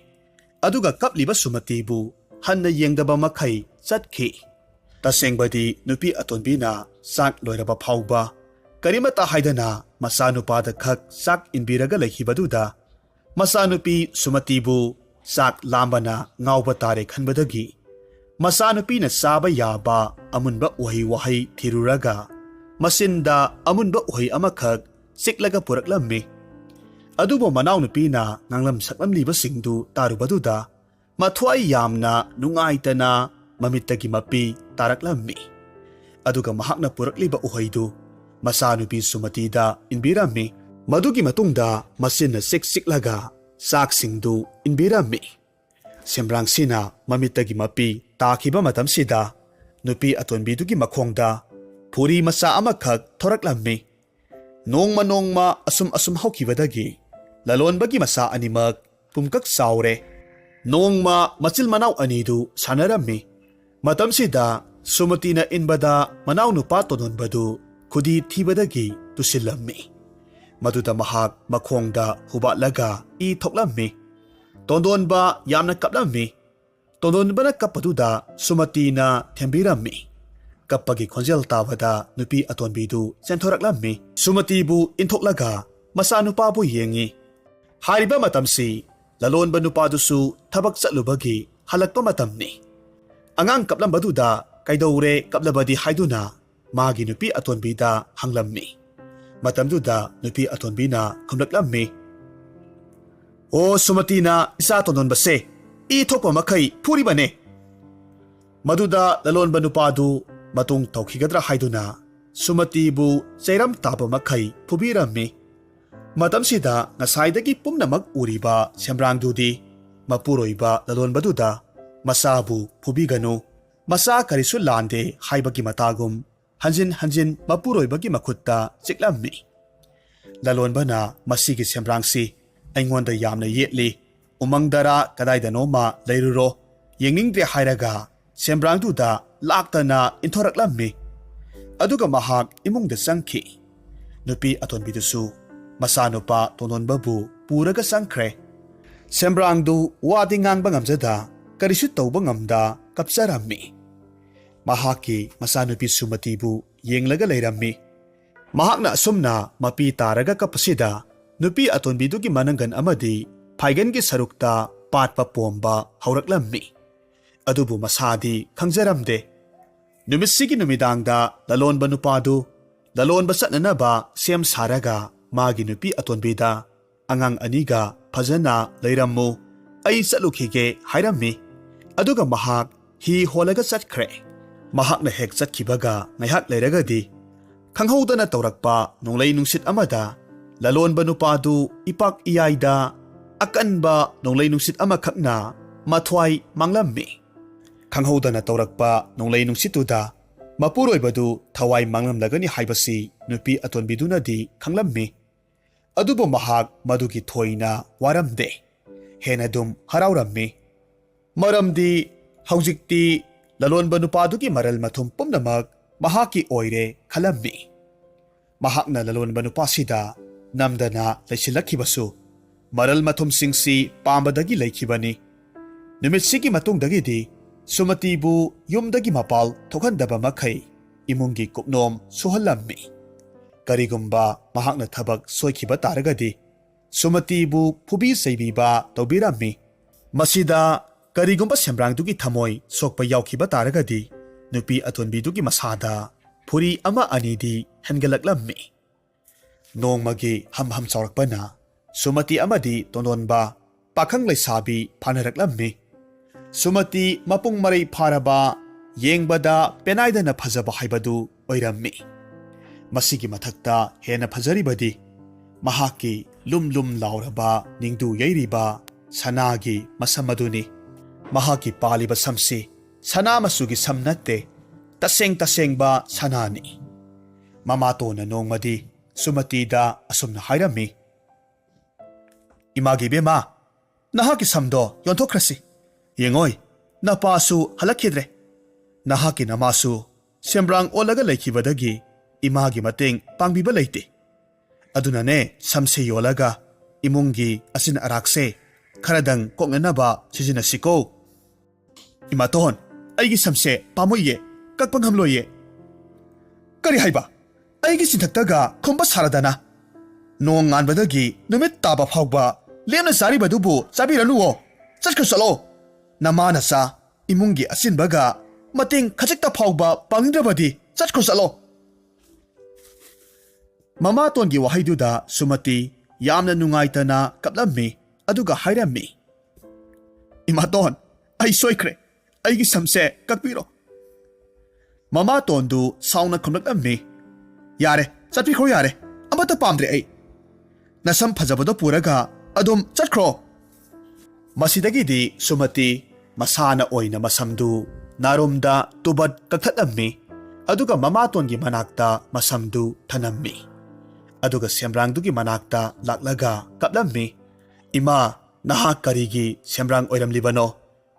ꯑꯗꯨꯒ ꯀꯞꯂꯤꯕ ꯁꯨꯃꯇꯤꯕꯨ ꯍꯟꯅ ꯌꯦꯡꯗꯕ ꯃꯈꯩ ꯆꯠꯈꯤ꯫ ꯇꯁꯦꯡꯕꯗꯤ ꯅꯨꯄꯤ ꯑꯇꯣꯟꯕꯤꯅ ꯆꯥꯛ ꯂꯣꯏꯔꯕ ꯐꯥꯎꯕ ꯀꯔꯤꯃꯠꯇ ꯍꯥꯏꯗꯅ ꯃꯆꯥꯅꯨꯄꯥꯗ ꯈꯛ ꯆꯥꯛ ꯏꯟꯕꯤꯔꯒ ꯂꯩꯈꯤꯕꯗꯨꯗ ꯃꯆꯥꯅꯨꯄꯤ ꯁꯨꯃꯇꯤꯕꯨ ꯆꯥꯛ ꯂꯥꯝꯕꯅ ꯉꯥꯎꯕ ꯇꯥꯔꯦ ꯈꯟꯕꯗꯒꯤ ꯃꯆꯥꯅꯨꯄꯤꯅ ꯆꯥꯕ ꯌꯥꯕ ꯑꯃꯨꯟꯕ ꯎꯍꯩ ꯋꯥꯍꯩ ꯊꯤꯔꯨꯔꯒ ꯃꯆꯤꯟꯗ ꯑꯃꯨꯟꯕ ꯎꯍꯩ ꯑꯃꯈꯛ ꯆꯤꯛꯂꯒ ꯄꯨꯔꯛꯂꯝꯃꯤ꯫ ꯑꯗꯨꯕꯨ ꯃꯅꯥꯎꯅꯨꯄꯤꯅ ꯉꯥꯡꯂꯝ ꯁꯛꯂꯝꯂꯤꯕꯁꯤꯡꯗꯨ ꯇꯥꯔꯨꯕꯗꯨꯗ ꯃꯊ꯭ꯋꯥꯏ ꯌꯥꯝꯅ ꯅꯨꯡꯉꯥꯏꯇꯅ ꯃꯃꯤꯠꯇꯒꯤ ꯃꯄꯤ ꯇꯥꯔꯛꯂꯝꯃꯤ꯫ ꯑꯗꯨꯒ ꯃꯍꯥꯛꯅ ꯄꯨꯔꯛꯂꯤꯕ ꯎꯍꯩꯗꯨ ꯃꯆꯥꯅꯨꯄꯤ ꯁꯨꯃꯇꯤꯗ ꯏꯟꯕꯤꯔꯝꯃꯤ꯫ ꯃꯗꯨꯒꯤ ꯃꯇꯨꯡꯗ ꯃꯆꯤꯟꯅ ꯆꯤꯛ ꯆꯤꯛꯂꯒ ꯆꯥꯛꯁꯤꯡꯗꯨ ꯏꯟꯕꯤꯔꯝꯃꯤ꯫ ꯁꯦꯝꯕ꯭ꯔꯥꯡꯁꯤꯅ ꯃꯃꯤꯠꯇꯒꯤ ꯃꯄꯤ ꯇꯥꯈꯤꯕ ꯃꯇꯝꯁꯤꯗ ꯅꯨꯄꯤ ꯑꯇꯣꯟꯕꯤꯗꯨꯒꯤ ꯃꯈꯣꯡꯗ ꯐꯨꯔꯤ ꯃꯆꯥ ꯑꯃꯈꯛ ꯊꯣꯔꯛꯂꯝꯃꯤ꯫ ꯅꯣꯡꯃ ꯅꯣꯡꯃ ꯑꯁꯨꯝ ꯑꯁꯨꯝ ꯍꯧꯈꯤꯕꯗꯒꯤ ꯂꯂꯣꯟꯕꯒꯤ ꯃꯆꯥ ꯑꯅꯤꯃꯛ ꯄꯨꯝꯀꯛ ꯆꯥꯎꯔꯦ꯫ ꯅꯣꯡꯃ ꯃꯆꯤꯜ ꯃꯅꯥꯎ ꯑꯅꯤꯗꯨ ꯁꯥꯟꯅꯔꯝꯃꯤ꯫ ꯃꯇꯝꯁꯤꯗ ꯁꯨꯃꯇꯤꯅ ꯏꯟꯕꯗ ꯃꯅꯥꯎꯅꯨꯄꯥ ꯇꯣꯟꯗꯣꯟꯕꯗꯨ ꯈꯨꯗꯤ ꯊꯤꯕꯗꯒꯤ ꯇꯨꯁꯤꯜꯂꯝꯃꯤ꯫ ꯃꯗꯨꯗ ꯃꯍꯥꯛ ꯃꯈꯣꯡꯗ ꯍꯨꯕꯥꯠꯂꯒ ꯏ ꯊꯣꯛꯂꯝꯃꯤ꯫ ꯇꯣꯟꯗꯣꯟꯕ ꯌꯥꯝꯅ ꯀꯞꯂꯝꯃꯤ꯫ ꯇꯣꯟꯗꯣꯟꯕꯅ ꯀꯞꯄꯗꯨꯗ ꯁꯨꯃꯇꯤꯅ ꯊꯦꯝꯕꯤꯔꯝꯃꯤ꯫ ꯀꯞꯄꯒꯤ ꯈꯣꯟꯖꯦꯜ ꯇꯥꯕꯗ ꯅꯨꯄꯤ ꯑꯇꯣꯟꯕꯤꯗꯨ ꯆꯦꯟꯊꯣꯔꯛꯂꯝꯃꯤ꯫ ꯁꯨꯃꯇꯤꯕꯨ ꯏꯟꯊꯣꯛꯂꯒ ꯃꯆꯥꯅꯨꯄꯥꯕꯨ ꯌꯦꯡꯉꯤ꯫ ꯍꯥꯏꯔꯤꯕ ꯃꯇꯝꯁꯤ ꯂꯂꯣꯟꯕ ꯅꯨꯄꯥꯗꯨꯁꯨ ꯊꯕꯛ ꯆꯠꯂꯨꯕꯒꯤ ꯍꯜꯂꯛꯄ ꯃꯇꯝꯅꯤ꯫ ꯑꯉꯥꯡ ꯀꯞꯂꯝꯕꯗꯨꯗ ꯀꯩꯗꯧꯔꯦ ꯀꯞꯂꯕꯗꯤ ꯍꯥꯏꯗꯨꯅ ꯃꯥꯒꯤ ꯅꯨꯄꯤ ꯑꯇꯣꯟꯕꯤꯗ ꯍꯪꯂꯝꯃꯤ꯫ ꯃꯇꯝꯗꯨꯗ ꯅꯨꯄꯤ ꯑꯇꯣꯟꯕꯤꯅ ꯈꯨꯝꯂꯛꯂꯝꯃꯤ, "ꯑꯣ ꯁꯨꯃꯇꯤꯅ ꯏꯆꯥ ꯇꯣꯟꯗꯣꯟꯕꯁꯦ ꯏ ꯊꯣꯛꯄ ꯃꯈꯩ ꯐꯨꯔꯤꯕꯅꯦ꯫" ꯃꯗꯨꯗ ꯂꯂꯣꯟꯕ ꯅꯨꯄꯥꯗꯨ ꯃꯇꯨꯡ ꯇꯧꯈꯤꯒꯗ꯭ꯔꯥ ꯍꯥꯏꯗꯨꯅ ꯁꯨꯃꯇꯤꯕꯨ ꯆꯩꯔꯝ ꯇꯥꯕ ꯃꯈꯩ ꯐꯨꯕꯤꯔꯝꯃꯤ꯫ ꯃꯇꯝꯁꯤꯗ ꯉꯁꯥꯏꯗꯒꯤ ꯄꯨꯝꯅꯃꯛ ꯎꯔꯤꯕ ꯁꯦꯝꯕ꯭ꯔꯥꯡꯗꯨꯗꯤ ꯃꯄꯨꯔꯣꯏꯕ ꯂꯂꯣꯟꯕꯗꯨꯗ ꯃꯆꯥꯕꯨ ꯐꯨꯕꯤꯒꯅꯨ, ꯃꯆꯥ ꯀꯔꯤꯁꯨ ꯂꯥꯟꯗꯦ ꯍꯥꯏꯕꯒꯤ ꯃꯇꯥꯒꯨꯝ ꯍꯟꯖꯤꯟ ꯍꯟꯖꯤꯟ ꯃꯄꯨꯔꯣꯏꯕꯒꯤ ꯃꯈꯨꯠꯇ ꯆꯤꯛꯂꯝꯃꯤ꯫ ꯂꯂꯣꯟꯕꯅ ꯃꯁꯤꯒꯤ ꯁꯦꯝꯕ꯭ꯔꯥꯡꯁꯤ ꯑꯩꯉꯣꯟꯗ ꯌꯥꯝꯅ ꯌꯦꯠꯂꯤ, ꯎꯃꯪꯗꯔꯥ ꯀꯗꯥꯏꯗꯅꯣꯃ ꯂꯩꯔꯨꯔꯣ, ꯌꯦꯡꯅꯤꯡꯗ꯭ꯔꯦ ꯍꯥꯏꯔꯒ ꯁꯦꯝꯕ꯭ꯔꯥꯡꯗꯨꯗ ꯂꯥꯛꯇꯅ ꯏꯟꯊꯣꯔꯛꯂꯝꯃꯤ꯫ ꯑꯗꯨꯒ ꯃꯍꯥꯛ ꯏꯃꯨꯡꯗ ꯆꯪꯈꯤ꯫ ꯅꯨꯄꯤ ꯑꯇꯣꯟꯕꯤꯗꯨꯁꯨ ꯃꯆꯥꯅꯨꯄꯥ ꯇꯣꯟꯗꯣꯟꯕꯕꯨ ꯄꯨꯔꯒ ꯆꯪꯈ꯭ꯔꯦ꯫ ꯁꯦꯝꯕ꯭ꯔꯥꯡꯗꯨ ꯋꯥꯗꯤ ꯉꯥꯡꯕ ꯉꯝꯖꯗ ꯀꯔꯤꯁꯨ ꯇꯧꯕ ꯉꯝꯗ ꯀꯞꯆꯔꯝꯃꯤ꯫ ꯃꯍꯥꯛꯀꯤ ꯃꯆꯥꯅꯨꯄꯤ ꯁꯨꯃꯇꯤꯕꯨ ꯌꯦꯡꯂꯒ ꯂꯩꯔꯝꯃꯤ꯫ ꯃꯍꯥꯛꯅ ꯑꯁꯨꯝꯅ ꯃꯄꯤ ꯇꯥꯔꯒ ꯀꯞꯄꯁꯤꯗ ꯅꯨꯄꯤ ꯑꯇꯣꯟꯕꯤꯗꯨꯒꯤ ꯃꯅꯪꯒꯟ ꯑꯃꯗꯤ ꯐꯥꯏꯒꯟꯒꯤ ꯁꯔꯨꯛꯇ ꯄꯥꯠꯄ ꯄꯣꯝꯕ ꯍꯧꯔꯛꯂꯝꯃꯤ꯫ ꯑꯗꯨꯕꯨ ꯃꯁꯥꯗꯤ ꯈꯪꯖꯔꯝꯗꯦ꯫ ꯅꯨꯃꯤꯠꯁꯤꯒꯤ ꯅꯨꯃꯤꯗꯥꯡꯗ ꯂꯂꯣꯟꯕ ꯅꯨꯄꯥꯗꯨ ꯂꯂꯣꯟꯕ ꯆꯠꯅꯅꯕ ꯁꯦꯝ ꯁꯥꯔꯒ ꯃꯥꯒꯤ ꯅꯨꯄꯤ ꯑꯇꯣꯟꯕꯤꯗ, "ꯑꯉꯥꯡ ꯑꯅꯤꯒ ꯐꯖꯅ ꯂꯩꯔꯝꯃꯨ, ꯑꯩ ꯆꯠꯂꯨꯈꯤꯒꯦ" ꯍꯥꯏꯔꯝꯃꯤ꯫ ꯑꯗꯨꯒ ꯃꯍꯥꯛ ꯍꯤ ꯍꯣꯜꯂꯒ ꯆꯠꯈ꯭ꯔꯦ꯫ ꯃꯍꯥꯛꯅ ꯍꯦꯛ ꯆꯠꯈꯤꯕꯒ ꯉꯥꯏꯍꯥꯛ ꯂꯩꯔꯒꯗꯤ ꯈꯪꯍꯧꯗꯅ ꯇꯧꯔꯛꯄ ꯅꯣꯡꯂꯩ ꯅꯨꯡꯁꯤꯠ ꯑꯃꯗ ꯂꯂꯣꯟꯕ ꯅꯨꯄꯥꯗꯨ ꯏꯄꯥꯛ ꯏꯌꯥꯏꯗ ꯑꯀꯟꯕ ꯅꯣꯡꯂꯩ ꯅꯨꯡꯁꯤꯠ ꯑꯃꯈꯛꯅ ꯃꯊ꯭ꯋꯥꯏ ꯃꯥꯡꯂꯝꯃꯤ꯫ ꯈꯪꯍꯧꯗꯅ ꯇꯧꯔꯛꯄ ꯅꯣꯡꯂꯩ ꯅꯨꯡꯁꯤꯠꯇꯨꯗ ꯃꯄꯨꯔꯣꯏꯕꯗꯨ ꯊꯋꯥꯏ ꯃꯥꯡꯂꯝꯂꯒꯅꯤ ꯍꯥꯏꯕꯁꯤ ꯅꯨꯄꯤ ꯑꯇꯣꯟꯕꯤꯗꯨꯅꯗꯤ ꯈꯪꯂꯝꯃꯤ꯫ ꯑꯗꯨꯕꯨ ꯃꯍꯥꯛ ꯃꯗꯨꯒꯤ ꯊꯣꯏꯅ ꯋꯥꯔꯝꯗꯦ꯫ ꯍꯦꯟꯅ ꯑꯗꯨꯝ ꯍꯔꯥꯎꯔꯝꯃꯤ꯫ ꯃꯔꯝꯗꯤ ꯍꯧꯖꯤꯛꯇꯤ ꯂꯂꯣꯟꯕ ꯅꯨꯄꯥꯗꯨꯒꯤ ꯃꯔꯜ ꯃꯊꯨꯝ ꯄꯨꯝꯅꯃꯛ ꯃꯍꯥꯛꯀꯤ ꯑꯣꯏꯔꯦ ꯈꯜꯂꯝꯃꯤ꯫ ꯃꯍꯥꯛꯅ ꯂꯂꯣꯟꯕ ꯅꯨꯄꯥꯁꯤꯗ ꯅꯝꯗꯅ ꯂꯩꯁꯤꯜꯂꯛꯈꯤꯕꯁꯨ ꯃꯔꯜ ꯃꯊꯨꯝꯁꯤꯡꯁꯤ ꯄꯥꯝꯕꯗꯒꯤ ꯂꯩꯈꯤꯕꯅꯤ꯫ ꯅꯨꯃꯤꯠꯁꯤꯒꯤ ꯃꯇꯨꯡꯗꯒꯤꯗꯤ ꯁꯨꯃꯇꯤꯕꯨ ꯌꯨꯝꯗꯒꯤ ꯃꯄꯥꯜ ꯊꯣꯛꯍꯟꯗꯕ ꯃꯈꯩ ꯏꯃꯨꯡꯒꯤ ꯀꯨꯞꯅꯣꯝ ꯁꯨꯍꯜꯂꯝꯃꯤ꯫ ꯀꯔꯤꯒꯨꯝꯕ ꯃꯍꯥꯛꯅ ꯊꯕꯛ ꯁꯣꯏꯈꯤꯕ ꯇꯥꯔꯒꯗꯤ ꯁꯨꯃꯇꯤꯕꯨ ꯐꯨꯕꯤ ꯆꯩꯕꯤꯕ ꯇꯧꯕꯤꯔꯝꯃꯤ꯫ ꯃꯁꯤꯗ ꯀꯔꯤꯒꯨꯝꯕ ꯁꯦꯝꯕ꯭ꯔꯥꯡꯗꯨꯒꯤ ꯊꯃꯣꯏ ꯁꯣꯛꯄ ꯌꯥꯎꯈꯤꯕ ꯇꯥꯔꯒꯗꯤ, ꯅꯨꯄꯤ ꯑꯇꯣꯟꯕꯤꯗꯨꯒꯤ ꯃꯁꯥꯗ ꯐꯨꯔꯤ ꯑꯃ ꯑꯅꯤꯗꯤ ꯍꯦꯟꯒꯠꯂꯛꯂꯝꯃꯤ꯫ ꯅꯣꯡꯃꯒꯤ ꯍꯝ ꯍꯝ ꯆꯥꯎꯔꯛꯄꯅ ꯁꯨꯃꯇꯤ ꯑꯃꯗꯤ ꯇꯣꯟꯗꯣꯟꯕ ꯄꯥꯈꯪ ꯂꯩꯁꯥꯕꯤ ꯐꯥꯅꯔꯛꯂꯝꯃꯤ꯫ ꯁꯨꯃꯇꯤ ꯃꯄꯨꯡ ꯃꯔꯩ ꯐꯥꯔꯕ, ꯌꯦꯡꯕꯗ ꯄꯦꯅꯥꯏꯗꯅ ꯐꯖꯕ ꯍꯥꯏꯕꯗꯨ ꯑꯣꯏꯔꯝꯃꯤ꯫ ꯃꯁꯤꯒꯤ ꯃꯊꯛꯇ ꯍꯦꯟꯅ ꯐꯖꯔꯤꯕꯗꯤ ꯃꯍꯥꯛꯀꯤ ꯂꯨꯝ ꯂꯨꯝ ꯂꯥꯎꯔꯕ, ꯅꯤꯡꯗꯨ ꯌꯩꯔꯤꯕ ꯁꯅꯥꯒꯤ ꯃꯁꯝ ꯑꯗꯨꯅꯤ꯫ ꯃꯍꯥꯛꯀꯤ ꯄꯥꯜꯂꯤꯕ ꯁꯝꯁꯤ ꯁꯅꯥ ꯃꯆꯨꯒꯤ ꯁꯝ ꯅꯠꯇꯦ, ꯇꯁꯦꯡ ꯇꯁꯦꯡꯕ ꯁꯅꯥꯅꯤ꯫ ꯃꯃꯥꯇꯣꯟꯅ ꯅꯣꯡꯃꯗꯤ ꯁꯨꯃꯇꯤꯗ ꯑꯁꯨꯝꯅ ꯍꯥꯏꯔꯝꯃꯤ, "ꯏꯃꯥꯒꯤ ꯏꯕꯦꯝꯃ, ꯅꯍꯥꯛꯀꯤ ꯁꯝꯗꯣ ꯌꯣꯟꯊꯣꯛꯈ꯭ꯔꯁꯤ꯫ ꯌꯦꯡꯉꯣꯏ, ꯅꯄꯥꯁꯨ ꯍꯜꯂꯛꯈꯤꯗ꯭ꯔꯦ꯫ ꯅꯍꯥꯛꯀꯤ ꯅꯃꯥꯁꯨ ꯁꯦꯝꯕ꯭ꯔꯥꯡ ꯑꯣꯜꯂꯒ ꯂꯩꯈꯤꯕꯗꯒꯤ ꯏꯃꯥꯒꯤ ꯃꯇꯦꯡ ꯄꯥꯡꯕꯤꯕ ꯂꯩꯇꯦ꯫ ꯑꯗꯨꯅꯅꯦ, ꯁꯝꯁꯦ ꯌꯣꯜꯂꯒ ꯏꯃꯨꯡꯒꯤ ꯑꯆꯤꯟ ꯑꯔꯥꯛꯁꯦ ꯈꯔꯗꯪ ꯀꯣꯛꯅꯅꯕ ꯁꯤꯖꯤꯟꯅꯁꯤꯀꯣ꯫" "ꯏꯃꯥꯇꯣꯟ, ꯑꯩꯒꯤ ꯁꯝꯁꯦ ꯄꯥꯝꯃꯨꯏꯌꯦ, ꯀꯛꯄ ꯉꯝꯂꯣꯏꯌꯦ꯫" "ꯀꯔꯤ ꯍꯥꯏꯕ? ꯑꯩꯒꯤ ꯆꯤꯟꯊꯛꯇꯒ ꯈꯨꯝꯕ ꯁꯥꯔꯗꯅ? ꯅꯣꯡ ꯉꯥꯟꯕꯗꯒꯤ ꯅꯨꯃꯤꯠ ꯇꯥꯕ ꯐꯥꯎꯕ ꯂꯦꯝꯅ ꯆꯥꯔꯤꯕꯗꯨꯕꯨ ꯆꯥꯕꯤꯔꯅꯨꯋꯣ꯫ ꯆꯠꯈ꯭ꯔꯣ ꯆꯠꯂꯣ꯫ ꯅꯃꯥ ꯅꯆꯥ ꯏꯃꯨꯡꯒꯤ ꯑꯆꯤꯟꯕꯒ ꯃꯇꯦꯡ ꯈꯖꯤꯛꯇ ꯐꯥꯎꯕ ꯄꯥꯡꯅꯤꯡꯗ꯭ꯔꯕꯗꯤ ꯆꯠꯈ꯭ꯔꯣ ꯆꯠꯂꯣ꯫" ꯃꯃꯥꯇꯣꯟꯒꯤ ꯋꯥꯍꯩꯗꯨꯗ ꯁꯨꯃꯇꯤ ꯌꯥꯝꯅ ꯅꯨꯡꯉꯥꯏꯇꯅ ꯀꯞꯂꯝꯃꯤ, ꯑꯗꯨꯒ ꯍꯥꯏꯔꯝꯃꯤ, "ꯏꯃꯥꯇꯣꯟ, ꯑꯩ ꯁꯣꯏꯈ꯭ꯔꯦ꯫ ꯑꯩꯒꯤ ꯁꯝꯁꯦ ꯀꯛꯄꯤꯔꯣ꯫" ꯃꯃꯥꯇꯣꯟꯗꯨ ꯁꯥꯎꯅ ꯈꯨꯝꯂꯛꯂꯝꯃꯤ, "ꯌꯥꯔꯦ, ꯆꯠꯄꯤꯈ꯭ꯔꯣ ꯌꯥꯔꯦ꯫ ꯑꯃꯠꯇ ꯄꯥꯝꯗ꯭ꯔꯦ ꯑꯩ꯫ ꯅꯁꯝ ꯐꯖꯕꯗꯣ ꯄꯨꯔꯒ ꯑꯗꯨꯝ ꯆꯠꯈ꯭ꯔꯣ꯫" ꯃꯁꯤꯗꯒꯤꯗꯤ ꯁꯨꯃꯇꯤ ꯃꯁꯥꯅ ꯑꯣꯏꯅ ꯃꯁꯝꯗꯨ ꯅꯥꯔꯨꯝꯗ ꯇꯨꯕꯠ ꯀꯛꯊꯠꯂꯝꯃꯤ, ꯑꯗꯨꯒ ꯃꯃꯥꯇꯣꯟꯒꯤ ꯃꯅꯥꯛꯇ ꯃꯁꯝꯗꯨ ꯊꯅꯝꯃꯤ꯫ ꯑꯗꯨꯒ ꯁꯦꯝꯕ꯭ꯔꯥꯡꯗꯨꯒꯤ ꯃꯅꯥꯛꯇ ꯂꯥꯛꯂꯒ ꯀꯞꯂꯝꯃꯤ, "ꯏꯃꯥ, ꯅꯍꯥꯛ ꯀꯔꯤꯒꯤ ꯁꯦꯝꯕ꯭ꯔꯥꯡ ꯑꯣꯏꯔꯝꯂꯤꯕꯅꯣ?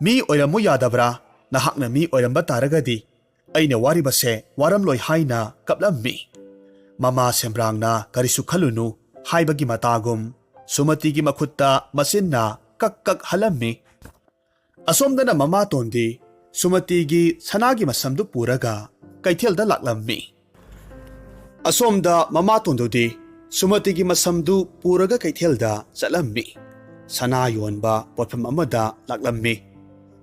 ꯃꯤ ꯑꯣꯏꯔꯝꯃꯨ ꯌꯥꯗꯕ꯭ꯔꯥ? ꯅꯍꯥꯛꯅ ꯃꯤ ꯑꯣꯏꯔꯝꯕ ꯇꯥꯔꯒꯗꯤ ꯑꯩꯅ ꯋꯥꯔꯤꯕꯁꯦ ꯋꯥꯔꯝꯂꯣꯏ" ꯍꯥꯏꯅ ꯀꯞꯂꯝꯃꯤ꯫ ꯃꯃꯥ ꯁꯦꯝꯕ꯭ꯔꯥꯡꯅ "ꯀꯔꯤꯁꯨ ꯈꯜꯂꯨꯅꯨ" ꯍꯥꯏꯕꯒꯤ ꯃꯇꯥꯒꯨꯝ ꯁꯨꯃꯇꯤꯒꯤ ꯃꯈꯨꯠꯇ ꯃꯆꯤꯟꯅ ꯀꯛ ꯀꯛ ꯍꯜꯂꯝꯃꯤ꯫ ꯑꯁꯣꯝꯗꯅ ꯃꯃꯥꯇꯣꯟꯗꯤ ꯁꯨꯃꯇꯤꯒꯤ ꯁꯅꯥꯒꯤ ꯃꯁꯝꯗꯨ ꯄꯨꯔꯒ ꯀꯩꯊꯦꯜꯗ ꯂꯥꯛꯂꯝꯃꯤ꯫ ꯑꯁꯣꯝꯗ ꯃꯃꯥꯇꯣꯟꯗꯨꯗꯤ ꯁꯨꯃꯇꯤꯒꯤ ꯃꯁꯝꯗꯨ ꯄꯨꯔꯒ ꯀꯩꯊꯦꯜꯗ ꯆꯠꯂꯝꯃꯤ꯫ ꯁꯅꯥ ꯌꯣꯟꯕ ꯄꯣꯠꯐꯝ ꯑꯃꯗ ꯂꯥꯛꯂꯝꯃꯤ꯫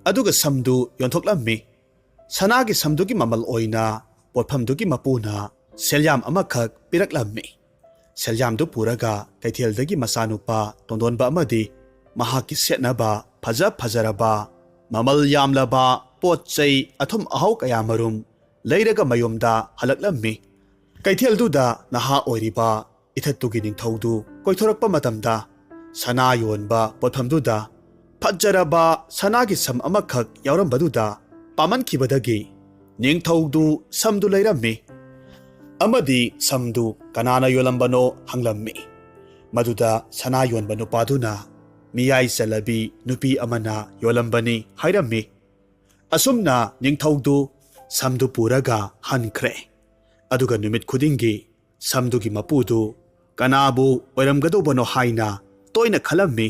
ꯑꯗꯨꯒ ꯁꯝꯗꯨ ꯌꯣꯟꯊꯣꯛꯂꯝꯃꯤ꯫ ꯁꯅꯥꯒꯤ ꯁꯝꯗꯨꯒꯤ ꯃꯃꯜ ꯑꯣꯏꯅ ꯄꯣꯠꯐꯝꯗꯨꯒꯤ ꯃꯄꯨꯅ ꯁꯦꯜꯌꯥꯝ ꯑꯃꯈꯛ ꯄꯤꯔꯛꯂꯝꯃꯤ꯫ ꯁꯦꯜꯌꯥꯝꯗꯨ ꯄꯨꯔꯒ ꯀꯩꯊꯦꯜꯗꯒꯤ ꯃꯆꯥꯅꯨꯄꯥ ꯇꯣꯟꯗꯣꯟꯕ ꯑꯃꯗꯤ ꯃꯍꯥꯛꯀꯤ ꯁꯦꯠꯅꯕ ꯐꯖ ꯐꯖꯔꯕ, ꯃꯃꯜ ꯌꯥꯝꯂꯕ ꯄꯣꯠ ꯆꯩ ꯑꯊꯨꯝ ꯑꯍꯥꯎ ꯀꯌꯥꯃꯔꯨꯝ ꯂꯩꯔꯒ ꯃꯌꯨꯝꯗ ꯍꯜꯂꯛꯂꯝꯃꯤ꯫ ꯀꯩꯊꯦꯜꯗꯨꯗ ꯅꯍꯥ ꯑꯣꯏꯔꯤꯕ ꯏꯊꯠꯇꯨꯒꯤ ꯅꯤꯡꯊꯧꯗꯨ ꯀꯣꯏꯊꯣꯔꯛꯄ ꯃꯇꯝꯗ, ꯁꯅꯥ ꯌꯣꯟꯕ ꯄꯣꯠꯐꯝꯗꯨꯗ ꯐꯖꯔꯕ ꯁꯅꯥꯒꯤ ꯁꯝ ꯑꯃꯈꯛ ꯌꯥꯎꯔꯝꯕꯗꯨꯗ ꯄꯥꯝꯃꯟꯈꯤꯕꯗꯒꯤ ꯅꯤꯡꯊꯧꯗꯨ ꯁꯝꯗꯨ ꯂꯩꯔꯝꯃꯤ ꯑꯃꯗꯤ ꯁꯝꯗꯨ ꯀꯅꯥꯅ ꯌꯣꯜꯂꯝꯕꯅꯣ ꯍꯪꯂꯝꯃꯤ꯫ ꯃꯗꯨꯗ ꯁꯅꯥ ꯌꯣꯟꯕ ꯅꯨꯄꯥꯗꯨꯅ ꯃꯤꯌꯥꯏ ꯆꯜꯂꯕꯤ ꯅꯨꯄꯤ ꯑꯃꯅ ꯌꯣꯜꯂꯝꯕꯅꯤ ꯍꯥꯏꯔꯝꯃꯤ꯫ ꯑꯁꯨꯝꯅ ꯅꯤꯡꯊꯧꯗꯨ ꯁꯝꯗꯨ ꯄꯨꯔꯒ ꯍꯟꯈ꯭ꯔꯦ꯫ ꯑꯗꯨꯒ ꯅꯨꯃꯤꯠ ꯈꯨꯗꯤꯡꯒꯤ ꯁꯝꯗꯨꯒꯤ ꯃꯄꯨꯗꯨ ꯀꯅꯥꯕꯨ ꯑꯣꯏꯔꯝꯒꯗꯧꯕꯅꯣ ꯍꯥꯏꯅ ꯇꯣꯏꯅ ꯈꯜꯂꯝꯃꯤ꯫